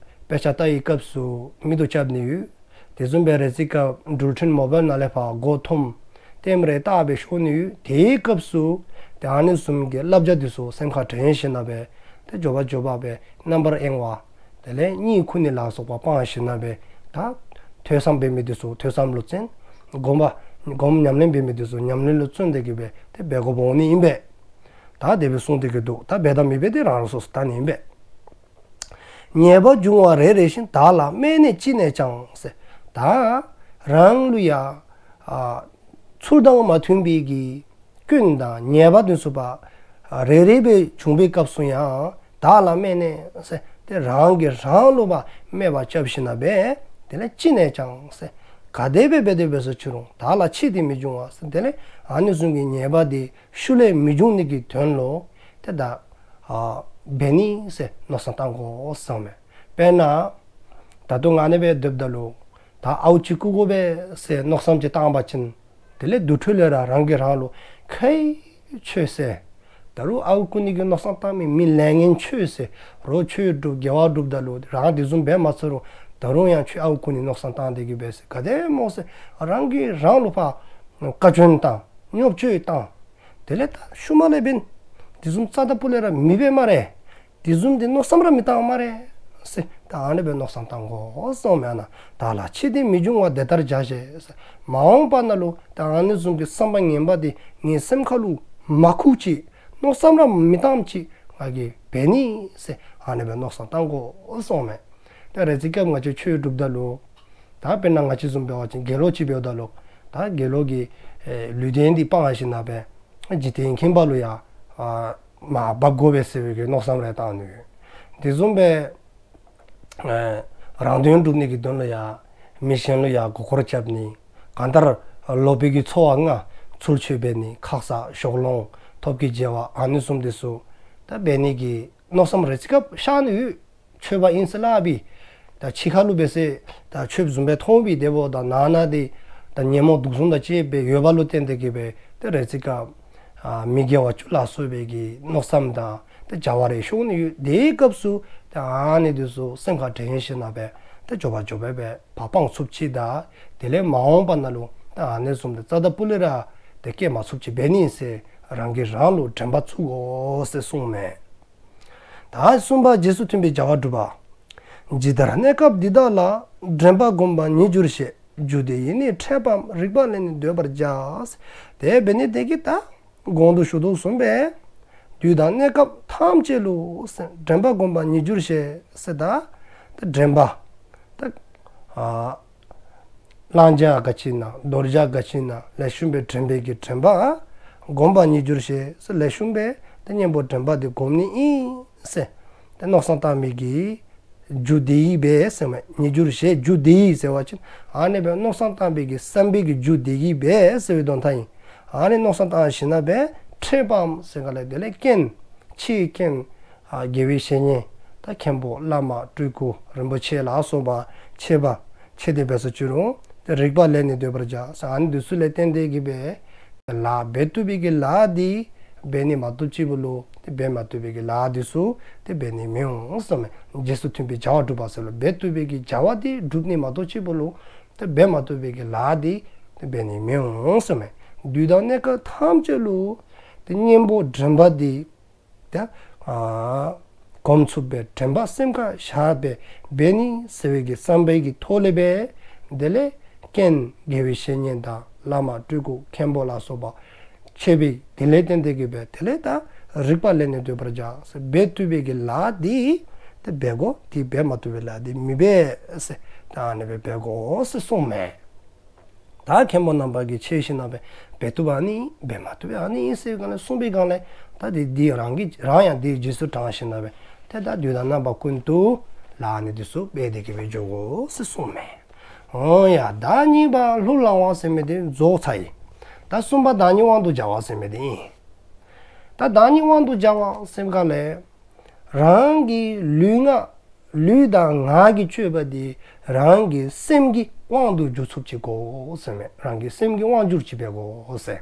དཔེ་ཆ་ལྟ་བའི་སྐབས་སུ་མིག་ཏོ་རྐྱབ་ནི་ཡོད། དེ་བཟུམ་སྦེ་རེ་ཚེ་སྐབས་འགྲུལ་འཕྲིན་མོ་བཱའིལ་ནང་ལས་ཕར་སྒོ་ཐུམ་ལྟེམ་རེ་བཏགས་སྦེ་ཤོར་ནི་ཡོད། དེའི་སྐབས་སུ་དེ་ཨ་ནི་བཟུམ་གྱི་བསླབ་བྱ་འདི་ཚུ་སེམས་ཁར་དྲན་ཞིན་ན་སྦེ་དེ་མགྱོགས་པ་མགྱོགས་པ་སྦེ་རྣམ་པར་གཡེང་བ། དེ་ལས་གཉིད་ཁུག་ནི་ལ་སོགས་པ་སྤང་ཞིན་ན་སྦེ་ད་ཐོས་བསམ་འབད་མི་འདི་ཚུ་ཐོས་བསམ་ལུ་བརྩོན། སྒོམ་པ་སྒོམ་ཉམས་ལེན་འབད་མི་འདི་ཚུ་ཉམས་ལེན་ལུ་བརྩོན་ཏེ་གི་སྦེ་དེ་འབད་དགོཔ་འོང་ནི་ཨིན་པས། ད་དེ་སྦེ་གསུངས་ཏེ་གི་འདུག་ད་འབད་དང་མི་འབད་དེ་རང་རང་སོ་སོ་ལྟ་ནི་ཨིན་པས། ཉེས་པ་འབྱུང་བ་རེ་རེ་བཞིན། བདག་ལ་སྨད་ནས་ཅི་ནས་ཀྱང་ཟེར། ད་རང་ལུ་ཡང་ཚུལ་དང་མ་མཐུན་པའི་གི་སྐྱོན་དང་ཉེས་པ་འདི་ཚུ་ཕར་རེ་རེ་སྦེ་བྱུང་པའི་སྐབས་སུ་ཡང་བདག་ལ་སྨད་ནས་ཟེར། དེ་རང་གིས་རང་ལུ་ཕར་སྨད་པ་རྐྱབ་ཞིན་ན་སྦེ་དེ་ལས་ཅི་ནས་ཀྱང་ཟེར། ག་དེ་སྦེ་འབད་དེ་འབད་སོ་ཅི་རུང་བདག་ལ་ཅི་སྟེ་མི་འབྱུང་བ་ཟེར། དེ་ལས་ཨ་ནི་བཟུམ་གྱི་ཉེས་པ་དེ་ཤུལ་ལས་མི་འབྱུང་ནི་གི་དོན་ལུ་དེ་ད་འབད་ནི་ཟེར་མནོ་བསམ་བཏང་དགོ་གསུངས་མས། དཔེར་ན་ད་རུང་ཨ་ནི་སྦེ་སྡོདཔ་ད་ལུ་ད་ཨརཝ་ཅིག་རྐུ་དགོ་པས་ཟེར་མནོ་བསམ་ཅིག་བཏང་པ་ཅིན་དེ་ལས་དུར་ཁྲོད་ལས་ར་རང་གིས་རང་ལུ་ཁོ་ཆོས་ཟེར། ད་རུང་ཨརཝ་རྐུ་ནི་གི་མནོ་བསམ་བཏང་མི་མི་ལས་ངན་ཆོས་ཟེར། རོགས་ཆོས་སྒྲུབ་དགེ་བ་སྒྲུབ་ད་ལུ་རང་དེ་བཟུམ་འབད་མ་ཚུགས་རུང་ད་རུང་ཡང་ཁྱོད་ཨརཝ་རྐུ་ནི་མནོ་བསམ་བཏང་སྟེ་གི་འབད་ཟེར། ག་དེ་སྨོ་ཟེར། རང་གིས་རང་ལུ་ཕར་བཀའ་བཀྱོན་བཏང་། བརྙས་བཅོས་བཏང་། དེ་ལས་ད་ཤུལ་མ་ལས་འབདན་དེ་བཟུམ་རྩ་དང་སྤུ་ལས་ར་མི་འབད་སྨ་རེ། དེ་བཟུམ་དེ་མནོ་བསམ་ར་མི་བཏང་སྨ་རེ་ཟེར། ད་ཨ་ནི་སྦེ་མནོ་བསམ་བཏང་དགོ་གསུངས་མས་ན། བདག་ལ་ཅི་སྟེ་མི་འབྱུང་བ། དེ་ལྟར་བྱ་ཞེས་ཟེར། མ་འོངས་པ་ན་ལུ་ད་ཨ་ནི་བཟུམ་གྱི་བསམ་པ་ངན་པ་དེ་ངའི་སེམས་ཁ་ལུ་མ་ཁུག་ཅིག་མནོ་བསམ་ར་མི་བཏང་ཅིག་ང་གིས་འབད་ནི་ཟེར་ཨ་ནི་སྦེ་མནོ་བསམ་བཏང་དགོ་གསུངས་མས། ད་རེ་ཚེ་སྐབས་ང་བཅས་ཆོས་སྒྲུབ་ད་ལུ་ད་དཔེར་ན་ང་བཅས་བཟུམ་འབད་བ་ཅིན་དགེ་སློང་ཅིག་འབདཝ་ད་ལུ་ད་དགེ་སློང་གི་ལུས་རྟེན་འདི་སྤང་ཞིན་ན་སྦེ་འཇིག་རྟེན་ཁྱིམ་པ་ལུ་ཡང་མར་འབག་དགོ་པས་ཟེར་བའི་གི་མནོ་བསམ་རེ་བཏང་ནུག་དེ་བཟུམ་སྦེ་རང་དོན་སྒྲུབ་ནི་གི་དོན་ལུ་ཡང་ མི་གཞན་ལ་ཡང་མགོ་སྐོར་བརྒྱབ་ནས་གང་ལྟར་ལོག་པའི་གི་འཚོ་བ་ལྔ་ཚུལ་འཆོས་འབད་ནས་ཁ་ཟས་ཞོགས་ལོང་ཐབས་ཀྱིས་བརྗེ་བ་ཨ་ནི་བཟུམ་དེ་ཚུ་ད་འབད་ནི་གི་མནོ་བསམ་རེ་ཅིག་སྐབས་ཤར་ནི་ཡོད། ཆོས་པ་ཨིན་ཟེར་ལབ་པའི་ད་ཕྱི་ཁ་ལུ་འབད་ཟེར་ད་ཆོས་བཟུམ་སྦེ་མཐོང་བའི་དེ་འབདཝ་ད་ནང་ན་དེ་ད་ཉོན་མོངས་དུག་གསུམ་དང་བཅས་པའི་ཡོད་པ་ལུ་བརྟེན་ཏེ་གི་སྦེ་ད་རེ་ཅིག་སྐབས་ཨ་མི་དགེ་བ་བཅུ་ལ་སོགས་པའི་གི་མནོ་བསམ་དང་ད་བྱ་བ་རེ་ཤོར་ནི་ཡོད། དེའི་སྐབས་སུ་ད་ཨ་ནི་དེ་ཚུ་སེམས་ཁར་དྲན་ཞིནམ་ལས་ད་མགྱོགས་པ་མགྱོགས་པ་སྦེ་བ་སྤང་ཚུགསཔ་ཅིག་དང་དེ་ལས་མ་འོངས་པ་ནང་ལུ་ད་ཨ་ནི་བཟུམ་དེ་རྩ་ད་པུ་ལས་ར་དེ་སྐྱེ་མ་ཚུགསཔ་ཅིག་འབད་ནི་ཟེར་རང་གིས་རང་ལུ་དྲན་པ་ཚུགས་དགོ་ཟེར་གསུངས་མས། ད་གསུམ་པ་རྗེས་སུ་མཐུན་པའི་བྱ་བ་སྒྲུབ་པ། ཇི་ལྟར་གནས་སྐབས་འདི་དག་ལ། དྲན་པ་བསྒོམ་པ་ཉིད་འགྱུར་ཞེས། རྒྱུ་དེ་ཡིས་ནི་ཕྲད་པའམ་རིག་པ་ལས་ནི་འདོད་པར་བྱ། དེ་འབད་ནི་དེ་གིས་ད་གོང་དུ་ཞུ་དོ་བཟུམ་སྦེ་དུས་དང་གནས་སྐབས་ཐམས་ཅད་ལུ་དྲན་པ་བསྒོམ་པ་ཉིད་འགྱུར་ཞེས་ཟེར་ད་དྲན་པ་ད་ཨ་བླང་བྱ་ག་ཅི་ན་དོར་བྱ་ག་ཅི་ན་ལེགས་ཤོམ་སྦེ་དྲན་པའི་གི་དྲན་པ་བསྒོམ་པ་ཉིད་འགྱུར་ཞེས་ཟེར། ལེགས་ཤོམ་སྦེ་ད་གཉེན་པོ་དྲན་པ་དེ་བསྒོམ་ནི་ཨིན་ཟེར། ད་མནོ་བསམ་བཏང་མི་གི་རྒྱུ་དེ་ཡིས་འབད་ཟེར་མས། ཉིད་འགྱུར་ཞེས་རྒྱུ་དེ་ཡིས་ཟེར་བ་ཅིན་ཨ་ནི་སྦེ་མནོ་བསམ་བཏང་པའི་གི་བསམ་པའི་གི་རྒྱུ་དེ་ཡིས་འབད་ཟེར་བའི་དོན་དག་ཨིན། ཨ་ནི་མནོ་བསམ་བཏང་ཞིནམ་ལས་ཕྲད་པའམ་ཟེར་ག་ལས་དེ་ལས་རྐྱེན་ཕྱིའི་རྐྱེན་ཨ་དགེ་བའི་བཤེས་གཉེན་ད་མཁན་པོ་བླ་མ་སྤྲུལ་སྐུ་རིན་པོ་ཆེ་ལ་སོགས་པ་མཆོད་པ་ཆེ་དེ་འབད་སོ་ཅི་རུང་དེ་རིག་པ་ལས་ནི་འདོད་པར་བྱ་ཟེར། ཨ་ནི་དེ་ཚུ་ལས་བརྟེན་ཏེ་གི་སྦེ་ལཱ་འབད་བཏུབ་པའི་གི་ལཱ་དེ་འབད་ནི་མ་བཏུབ་ཅིག་པོ་ལུ་དེ་འབད་མ་བཏུབ་པའི་གི་ལཱ་དེ་ཚུ་དེ་འབད་ནི་མི་འོང་གསུངས་མས། རྗེས་སུ་མཐུན་པའི་བྱ་བ་སྒྲུབ་པ་ཟེར་ལོ། འབད་བཏུབ་པའི་གི་བྱ་བ་དེ་སྒྲུབ་ནི་མ་གཏོགས་ཅིག་པོ་ལུ་དེ་འབད་མ་བཏུབ་པའི་གི་ལཱ་དེ་དེ་འབད་ནི་མི་འོང་གསུངས་མས། དུས་དང་གནས་སྐབས་ཐམས་ཅད་ལུ་དེ་གཉེན་པོ་དྲན་པ་དེ་དེ་ཨ་སྒོམ་ཚུགས་པའི་དྲན་པ་སེམས་ཁར་བཞག་པའི་འབད་ནི་ཟེར་བའི་གི་བསམ་པའི་གི་ཐོག་ལས་སྦེ་དེ་ལས་རྐྱེན་དགེ་བའི་བཤེས་གཉེན་དང་བླ་མ་སྤྲུལ་སྐུ་མཁན་པོ་ལ་སོགས་པ་མཆོད་པའི་དེ་ལས་བརྟེན་ཏེ་གི་སྦེ་དེ་ལས་ད་རིག་པ་ལས་ནི་འདོད་པར་བྱ་ཟེར། འབད་བཏུབ་པའི་གི་ལཱ་དེ་དེ་འབད་དགོ། དེ་འབད་མ་བཏུབ་པའི་ལཱ་དེ་མི་འབད་ཟེར། ད་ཨ་ནི་སྦེ་འབད་དགོ་ཟེར་གསུངས་མས། ད་མཁན་པོ་རྣམ་པ་གིས་འཆད་ཞིནམ་ལས་འབད་བཏུབ་པ་ཨ་ནི་འབད་མ་བཏུབ་པ་ཨ་ནི་ཨིན་ཟེར་ག་ལས་གསུངས་པའི་སྒང་ལས་ད་དེ་དེ་རང་གིས་རང་ཡང་དེའི་རྗེས་སུ་འབྲང་ཞིནམ་ལས་དེ་ད་དུས་དང་རྣམ་པ་ཀུན་ཏུ་ལཱ་ཨ་ནི་དེ་ཚུ་འབད་དེ་གི་སྦེ་འགྱོ་དགོ་ཟེར་གསུངས་མས། འོང་ཡ། བདག་ཉིད་པ་ལྷུར་བླང་བ་ཟེར་མི་དེ་རྫོགས་ཚར་ཡི། ད་གསུམ་པ་བདག་ཉིད་དབང་དུ་སྦྱང་བ་ཟེར་མི་དེ་ཨིན། ད་བདག་ཉིད་དབང་དུ་སྦྱང་བ་ཟེར་ག་ལས་རང་གི་ལུས་ངག་ལུས་དང་ངག་གི་སྤྱོད་པ་དེ་རང་གི་སེམས་ཀྱི་དབང་དུ་འགྱུར་ཚུགསཔ་ཅིག་དགོ་ཟེར་མས། རང་གི་སེམས་ཀྱི་དབང་བསྒྱུར་ཅིག་འབད་དགོ་ཟེར།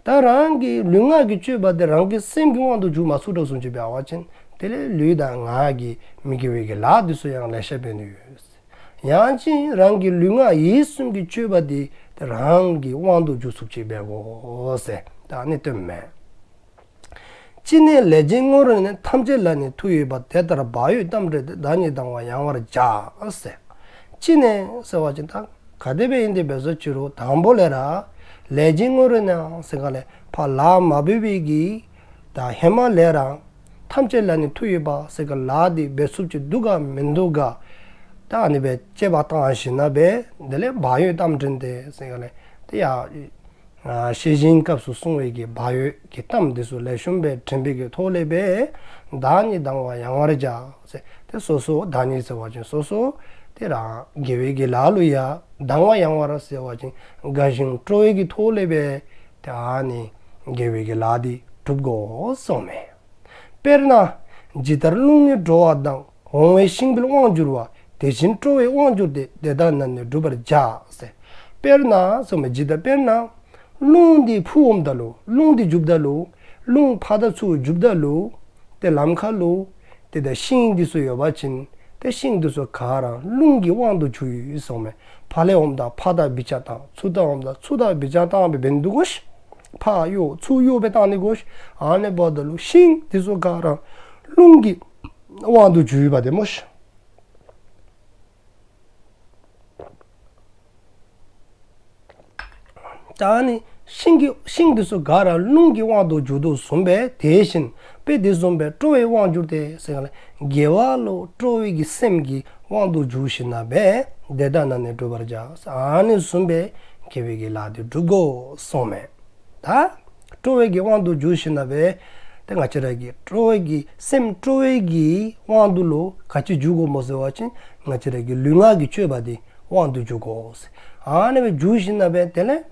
ད་རང་གི་ལུས་ངག་གི་སྤྱོད་པ་དེ་རང་གི་སེམས་ཀྱི་དབང་དུ་འགྱུར་མ་ཚུགས་དྲགས་བཟུམ་ཅིག་འབད་བ་ཅིན་དེ་ལས་ལུས་དང་ངག་གི་མི་དགེ་བའི་གི་ལཱ་དེ་ཚུ་ཡང་ལེ་ཤ་འབད་ནི་ཡོད། ཡང་ཅིན་རང་གི་ལུས་ངག་ཡིད་གསུམ་གྱི་སྤྱོད་པ་དེ་དེ་རང་གི་དབང་དུ་འགྱུར་ཚུགསཔ་ཅིག་འབད་དགོ་ཟེར། ད་ཨ་ནི་སྟོནམ་མས། ཅི་ནས་ལས་ཀྱི་སྔོན་རོལ་ནས། ཐམས་ཅད་ལ་ནི་མཐུ་ཡོད་པ། དེ་ལྟར་བག་ཡོད་རྟ་མགྲིན་དེ། བདག་ཉིད་སྡང་བ་ཡང་བར་བྱ་ཟེར། ཅི་ནས་ཟེར་བ་ཅིན་ད་ག་དེ་སྦེ་ཨིན་དེ་འབད་སོ་ཅི་རུང་དང་པོ་ལས་ར་ལས་ཀྱི་སྔོན་རོལ་ནས་ཟེར་ག་ལས་ཕར་ལཱ་མ་འབད་བའི་གི་ད་ཧེ་མ་ལས་ར་ཐམས་ཅད་ལ་ནི་མཐུ་ཡོད་པ་ཟེར་ག་ལཱ་དེ་འབད་ཚུགསཔ་ཅིག་འདུག་ག་མིན་འདུག་ག་ད་ཨ་ནི་སྦེ་དཔྱད་པ་བཏང་ཞིནམ་ལས་དེ་ལས་བག་ཡོད་རྟ་མགྲིན་དེ་ཟེར་ག་ལས་དེ་ཡ། ཨ་ཤེས་བཞིན་སྐབས་སུ་སོང་བའི་གི་བག་ཡོད་ཀྱི་གཏམ་འདི་ཚུ་ལེགས་ཤོམ་སྦེ་དྲན་པའི་གི་ཐོག་ལས་སྦེ་བདག་ཉིད་སྡང་བ་ཡང་བར་བྱ་ཟེར། དེ་སོ་སོ་བདག་ཉིད་ཟེར་བ་ཅིན་སོ་སོ་དེ་རང་དགེ་བའི་གི་ལཱ་ལུ་ཡ་སྡང་བ་ཡང་བར་ཟེར་བ་ཅིན་དགའ་ཞིང་སྤྲོ་བའི་གི་ཐོག་ལས་སྦེ་དེ་ཨ་ནི་དགེ་བའི་གི་ལཱ་འདི་སྒྲུབ་དགོ་གསུངས་མས། དཔེར་ན། ཇི་ལྟར་རླུང་ནི་བྲོ་བ་དང་། འོང་བའི་ཤིང་བུལ་དབང་བསྒྱུར་བ། དེ་བཞིན་སྤྲོ་བའི་དབང་བསྒྱུར་ཏེ། དེ་དག་ན་ནི་བསྒྲུབ་པར་བྱ། ཟེར། དཔེར་ན་གསུངས་མས། ཇི་ལྟར་དཔེར་ན། རླུང་འདི་འཕུ་འོངམ་ད་ལུ། རླུང་འདི་རྒྱུགཔ་ད་ལུ། རླུང་ཕར་དང་ཚུར་རྒྱུགཔ་ད་ལུ། དེ་ལམ་ཁ་ལུ། དེ་དང་ཤིང་འདི་ཚུ་ཡོད་པ་ཅིན། དེ་ཤིང་འདི་ཚུ་ག་ར་རླུང་གི་དབང་དུ་འགྱུར་ཡི་གསུངས་མས། ཕར་ལས་འོངམ་ད་ཕར་དང་བི་ཅ་བཏང་། ཚུར་དང་འོངམ་ད་ཚུར་དང་བི་ཅ་བཏང་སྦེ་འབད་ནི་འདུག་གོ་ཤིག་ཕར་གཡོ་ཚུར་གཡོ་སྦེ་བཏང་ནི་གོ་ཤིག་ཨ་ནི་འབདཝ་ད་ལུ་ཤིང་འདི་ཚུ་ག་ར་རླུང་གི་དབང་དུ་འགྱུར་ཡོདཔ་དེ་སྨོ་ཤིག་ད་ནི་ཤིང་གི་ཤིང་འདི་ཚུ་ག་ར་རླུང་གི་དབང་དུ་འགྱུར་དོ་བཟུམ་སྦེ་དེ་བཞིན་དཔེ་དེ་བཟུམ་སྦེ་སྤྲོ་བའི་དབང་བསྒྱུར་ཏེ་ཟེར་ག་ལས་དགེ་བ་ལུ་སྤྲོ་བའི་གི་སེམས་ཀྱི་དབང་དུ་འགྱུར་ཞིནམ་ལས་དེ་དག་ན་ནི་བསྒྲུབ་པར་བྱ། ཨ་ནི་བཟུམ་སྦེ་དགེ་བའི་གི་ལཱ་དེ་སྒྲུབ་དགོ་གསུངས་མས། ད་སྤྲོ་བའི་གི་དབང་དུ་འགྱུར་ཞིནམ་ལས་དེ་ང་བཅས་ར་གི་སྤྲོ་བའི་གི་སེམས་སྤྲོ་བའི་གི་དབང་དུ་ལུ་ག་ཅི་འགྱུར་དགོཔ་སྨོ་ཟེར་བ་ཅིན་ང་བཅས་ར་གི་ལུས་ངག་གི་སྤྱོད་པ་དེ་ དབང་དུ་འཇུག་གོ། ཨ་ནི་བས་འཇུག་ཞིན་ན་བས་དེ་ལས་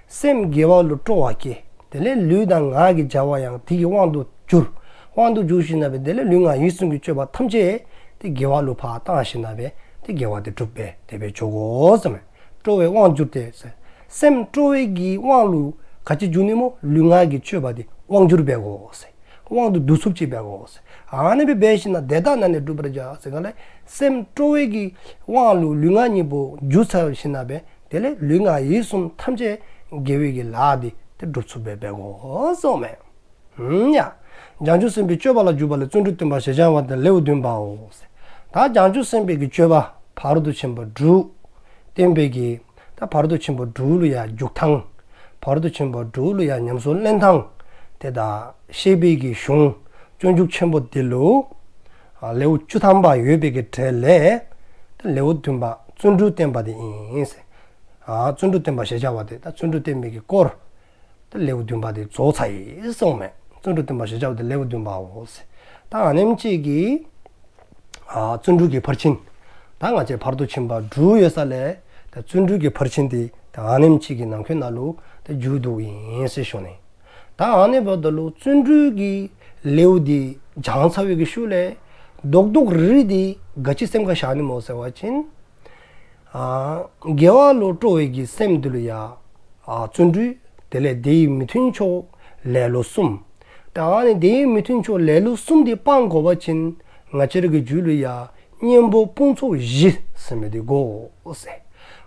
སེམས་དགེ་བ་ལུ་སྤྲོ་བ་སྐྱེ། དེ་ལས་ལུས་དང་ངག་གི་བྱ་བ་ཡང་དེ་གི་དབང་དུ་འགྱུར། དབང་དུ་འཇུག་ཞིན་ན་བས་དེ་ལས་ལུས་ངག་ཡིད་གསུམ་གྱི་སྤྱོད་པ་ཐམས་ཅད་དེ་དགེ་བ་ལུ་ཕར་བཏང་ཞིན་ན་བས་དེ་དགེ་བ་དེ་སྒྲུབ་པས་དེ་བས་འཇུག་གོ་ཟེར་མས། སྤྲོ་བའི་དབང་བསྒྱུར་ཏེ། སེམས་སྤྲོ་བའི་གི་དབང་ལུ་ག་ཅི་འཇུག་ནི་མོ། ལུས་ངག་གི་སྤྱོད་པ་དེ་དབང་བསྒྱུར་འབད་གོ་ཟེར། དབང་དུ་བསྡུ་ཚུགས་ཅིག་འབད་གོ་ཟེར། ཨ་ནི་བས་འབད་ཞིན་ན་དེ་དག་ནང་ནས་བསྒྲུབ་པར་བྱ་ཟེར་ག་ལས། སེམས་སྤྲོ་བའི་གི་དབང་ལུ་ལུས་ངག་གཉིས་པོ་འཇུ་ཚར་ཞིན་ན་བས་དེ་ལས་ལུས་ངག་ཡིད་གསུམ་ཐམས་ཅད་དགེ་བའི་གི་ལཱ་དེ་དེ་སྒྲུབ་ཚུགས་པས་འབད་གོ་གསུངས་མས། ཡ། བྱང་ཆུབ་སེམས་དཔའི་སྤྱོད་པ་ལ་འཇུག་པ་ལས། བརྩོན་འགྲུས་བསྟན་པ་ཞེས་བྱ་བ་སྟེ་ལེའུ་བདུན་པའོ། ད་བྱང་ཆུབ་སེམས་དཔའི་གི་སྤྱོད་པ་ཕ་རོལ་ཏུ་ཕྱིན་པ་དྲུག་བསྟན་པའི་གི། ད་ཕ་རོལ་ཏུ་ཕྱིན་པ་དྲུག་ལུ་ཡ་འཇུག་ཐངས། ཕ་རོལ་ཏུ་ཕྱིན་པ་དྲུག་ལུ་ཡ་ཉམས་སུ་ལེན་ཐངས། དེ་དག་བཤད་པའི་གི་གཞུང་སྤྱོད་འཇུག་ཆེན་པོ་འདི་ལུ། ལེའུ་བཅུ་ཐམ་པ་ཡོད་པའི་གི་གྲས་ལས། ད་ལེའུ་བདུན་པ་བརྩོན་འགྲུས་བསྟན་པ་དེ་ཨིན། བརྩོན་འགྲུས་བསྟན་པ་ཞེས་བྱ་བ་དེ་ད་བརྩོན་འགྲུས་བསྟན་པའི་གི་སྐོར། ད་ལེའུ་བདུན་པ་དེ་རྫོགས་ཚར་ཡི་གསུངས་མས། བརྩོན་འགྲུས་བསྟན་པ་ཞེས་བྱ་བ་དེ་ལེའུ་བདུན་པའོ། ད་ཨ་ནེམ་ཅིག་གི། ཨ་བརྩོན་འགྲུས་ཀྱི་ཕར་ཕྱིན། ད་ང་བཅས་ཕར་ཏུ་ཕྱིན་པ་དྲུག་ཡོད་ས་ལས། ད་བརྩོན་འགྲུས་ཀྱི་ཕར་ཕྱིན་དེ་ད་ཨ་ནེམ་ཅིག་གི་ནང་འཁོད་ནང་ལུ་ད་འཇུག་འདུག་ཡིན་ཟེར་ཞུ་ནི། ད་ཨ་ནི་འབདཝ་ད་ལུ་བརྩོན་འགྲུས་ཀྱི་ལེའུ་དེ་སྦྱངས་ཚར་བའི་གི་ཤུལ་ལས། རྡོག་རྡོག་རིལ་རིལ་དེ་ག་ཅི་སེམས་ཁར་བཞག་ནི་མོ་ཟེར་བ་ཅིན། ཨ་དགེ་བ་ལུ་སྤྲོ་བའི་གི་སེམས་འདི་ལུ་ཡ། ཨ་བརྩོན་འགྲུས། དེ་ལས་དེའི་མི་མཐུན་ཕྱོགས་ལེ་ལོ་གསུམ། ད་ཨ་ནི་དེའི་མི་མཐུན་ཕྱོགས་ལེ་ལོ་གསུམ་དེ་སྤང་དགོ་པ་ཅིན། ང་བཅས་ར་གི་རྒྱུད་ལུ་ཡ། གཉེན་པོ་དཔུང་ཚོགས་བཞི་ཟེར་མི་དེ་དགོ་ཟེར།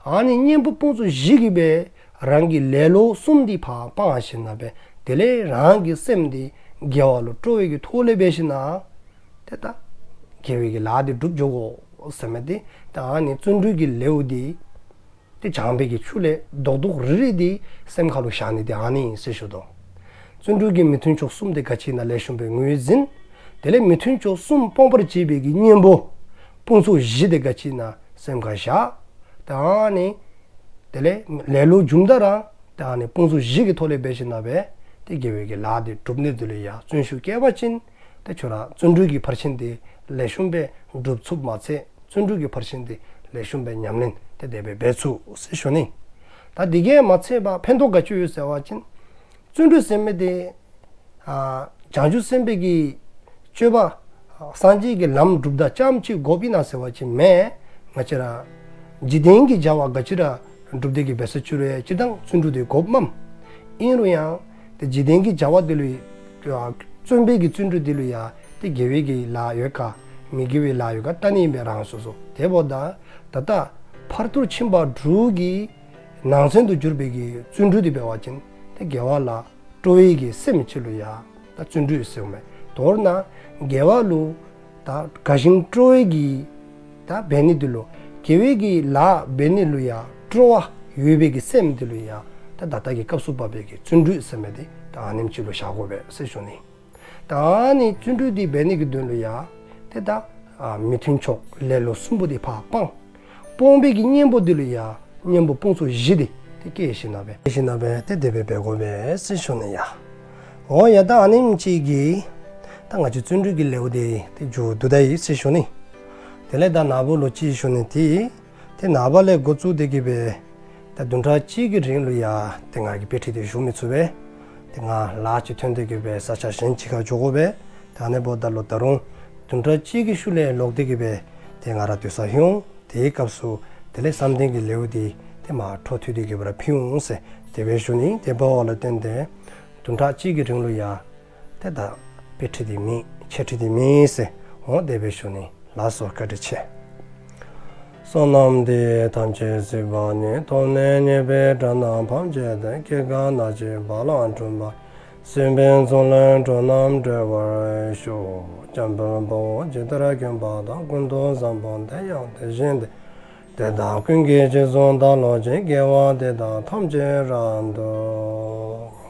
ཨ་ནི་གཉེན་པོ་དཔུང་ཚོགས་བཞི་གིས་འབད་རང་གི་ལེ་ལོ་གསུམ་དེ་ཕར་སྤང་ཞིན་ན་འབད། དེ་ལས་རང་གི་སེམས་དེ་དགེ་བ་ལུ་སྤྲོ་བའི་གི་ཐོག་ལས་འབད་ཞིན་ན། དེ་ད་དགེ་བའི་གི་ལཱ་དེ་སྒྲུབ་འཇུག་གོ་ཟེར་མི་དེ། ད་ཨ་ནི་བརྩོན་འགྲུས་ཀྱི་ལེའུ་དེ། དེ་སྦྱངས་པའི་གི་ཤུལ་ལས་རྡོག་རྡོག་རིལ་རིལ་དེ་སེམས་ཁར་ལུ་བཞག་ནི་དེ་ཨ་ནི་ཨིན་ཟེར་ཞུ་དོ། བརྩོན་འགྲུས་ཀྱི་མི་མཐུན་ཕྱོགས་གསུམ་དེ་ག་ཅི་ན་ལེགས་ཤོམ་སྦེ་ངོས་འཛིན། དེ་ལས་མི་མཐུན་ཕྱོགས་གསུམ་སྤོང་བར་བྱེད་པའི་གི་གཉེན་པོ། དཔུང་ཚོགས་བཞི་དེ་ག་ཅི་ན་སེམས་ཁར་བཞག། ད་ཨ་ནི། དེ་ལས་ལེ་ལོ་རྒྱུ་མཐའ་ར། ད་ཨ་ནི་དཔུང་ཚོགས་བཞི་གི་ཐོག་ལས་འབད་ཞིན་ན་འབད། དེ་དགེ་བའི་གི་ལཱ་དེ་སྒྲུབ་ནི་དེ་ལུ་ཡ་བརྩོན་ཤུགས་བསྐྱེད་པ་ཅིན། དེ་ཁྱོད་ར་བརྩོན་འགྲུས་ཀྱི་ཕར་ཕྱིན་དེ་ལེགས་ཤོམ་སྦེ་སྒྲུབ་ཚུགས་མ་ཚད། བརྩོན་འགྲུས་ཀྱི་ཕར་ཕྱིན་དེ་ལེགས་ཤོམ་སྦེ་ཉམས་ལེན་དེ་དེ་སྦེ་འབད་ཚུགས་ཟེར་ཞུ་ནི། ད་དེ་གིས་མ་ཚད་པར་ཕན་ཐོགས་ག་ཅི་ཡོད་ཟེར་བ་ཅིན། བརྩོན་འགྲུས་ཟེར་མི་དེ། ཨ་བྱང་ཆུབ་སེམས་དཔའི་གི་སྤྱོད་པ། སངས་རྒྱས་ཀྱི་ལམ་སྒྲུབ་ད་རྐྱངམ་གཅིག་དགོཔ་ཨིན་ན་ཟེར་བ་ཅིན་མེན། ང་བཅས་ར་འཇིག་རྟེན་གྱི་བྱ་བ་ག་ཅི་ར་སྒྲུབ་སྟེ་གི་འབད་ས་ཅིག་རུང་སྤྱིར་བཏང་བརྩོན་འགྲུས་དེ་དགོཔ་མས། ཨིན་རུང་ཡང་དེ་འཇིག་རྟེན་གྱི་བྱ་བ་དེ་ལུ་ཡ། བརྩོན་པའི་གི་བརྩོན་འགྲུས་དེ་ལུ་ཡ། དེ་དགེ་བའི་གི་ལཱ་ཡོད་ག། མི་དགེ་བའི་ལཱ་ཡོད་ག་བལྟ་ནི་ཨིན་པས་རང་སོ་སོ། དེ་འབདཝ་ད་ད་ལྟ་ཕར་ཏུ་ཕྱིན་པ་དྲུག་གི་ནང་ཚན་དུ་གྱུར་པའི་གི་བརྩོན་འགྲུས་དེ་འབད་བ་ཅིན། དེ་དགེ་བ་ལ་སྤྲོ་བའི་གི་སེམས་ཅིག་ལུ་ཡ། ད་བརྩོན་འགྲུས་ཟེརཝ་མས། མདོར་ན་དགེ་བ་ལུ་ད་དགའ་ཞིང་སྤྲོ་བའི་གི་ད་འབད་ནི་དེ་ལུ། དགེ་བའི་གི་ལཱ་འབད་ནི་ལུ་ཡ་སྤྲོ་བ་ཡོད་པའི་གི་སེམས་དེ་ལུ་ཡ། ད་ད་ལྟ་གི་སྐབས་སུ་བབ་པའི་གི་བརྩོན་འགྲུས་ཟེར་མི་དེ་ད་ཨ་ནེམ་ཅིག་ལུ་བཞག་དགོ་པས་ཟེར་ཞུ་ནི། ད་ཨ་ནི་བརྩོན་འགྲུས་དེ་འབད་ནི་གི་དོན་ལུ་ཡ། དེ་ད་ཨ་མི་མཐུན་ཕྱོགས་ལེ་ལོ་གསུམ་པོ་དེ་ཕར་སྤང་། སྤོང་བའི་གི་གཉེན་པོ་དེ་ལུ་ཡ། གཉེན་པོ་དཔུང་ཚོགས་བཞི་དེ་དེ་བསྐྱེད་ཞིན་ན་འབད། བསྐྱེད་ཞིན་ན་འབད་དེ་དེ་སྦེ་འབད་དགོ་པས་ཟེར་ཞུ་ནི་ཡ། འོ་ཡ་ད་ཨ་ནེམ་ཅིག་གིས། ད་ང་བཅས་བརྩོན་འགྲུས་ཀྱི་ལེའུ་དེ་དེ་མཇུག་བསྡུ་ད་ཡི་ཟེར་ཞུ་ནི། དེ་ལས་ད་ནཱ་བུ་ལུ་ཅིག་ཞུ་ནི་དེ། དེ་ནངས་པ་ལས་འགོ་བཙུགས་ཏེ་གི་འབད། ད་བདུན་ཕྲག་གཅིག་གི་རིང་ལུ་ཡ། དེ་ང་གིས་དཔེ་ཁྲིད་དེ་ཞུ་མི་ཚུགས་པས། དེ་ང་ལཱ་ཅིག་ཐོན་ཏེ་གི་འབད་ས་ཆ་གཞན་ཅིག་ཁར་འགྱོ་དགོ་པས། ད་ཨ་ནི་འབདཝ་ད་ལུ་ད་རུང་བདུན་ཕྲག་གཅིག་གི་ཤུལ་ལས་ལོག་སྟེ་གི་འབད། དེ་ང་ར་སྡོད་ས་ཡོང་། དེའི་སྐབས་སུ་དེ་ལས་བསམ་གཏན་གྱི་ལེའུ་དེ་དེ་མར་འཕྲོ་མཐུད་དེ་གི་འབད་ར་ཕུལ་འོང་ཟེར་དེ་སྦེ་ཞུ་ནི། དེ་འབདཝ་ལ་བརྟེན་ཏེ་བདུན་ཕྲག་གཅིག་གི་རིང་ལུ་ཡ། དེ་ད་དཔེ་ཁྲིད་དེ་མེད། འཆད་ཁྲིད་དེ་མེད་ཟེར། འོ་དེ་སྦེ་ཞུ་ནི། ལགས་སོ། བཀའ་དྲིན་ཆེ། བསོད་ནམས་འདི་ཡིས་ཐམས་ཅད་གཟིགས་པ་ཉིད། ཐོབ་ནས་ཉེས་པའི་དགྲ་རྣམས་ཕམ་བྱས་ཏེ། སྐྱེ་རྒ་ན་འཆིའི་རྦ་ཀློང་འཁྲུགས་པ། སྲིད་པའི་མཚོ་ལས་འགྲོ་རྣམས་སྒྲོལ་བར་ཤོག། འཇམ་དཔལ་དཔའ་བོས་ཇི་ལྟར་མཁྱེན་པ་དང་། ཀུན་ཏུ་བཟང་པོ་དེ་ཡང་དེ་བཞིན་ཏེ། དེ་དག་ཀུན་གྱི་རྗེས་སུ་བདག་སློབ་ཅིང་། དགེ་བ་འདི་དག་ཐམས་ཅད་རབ་ཏུ།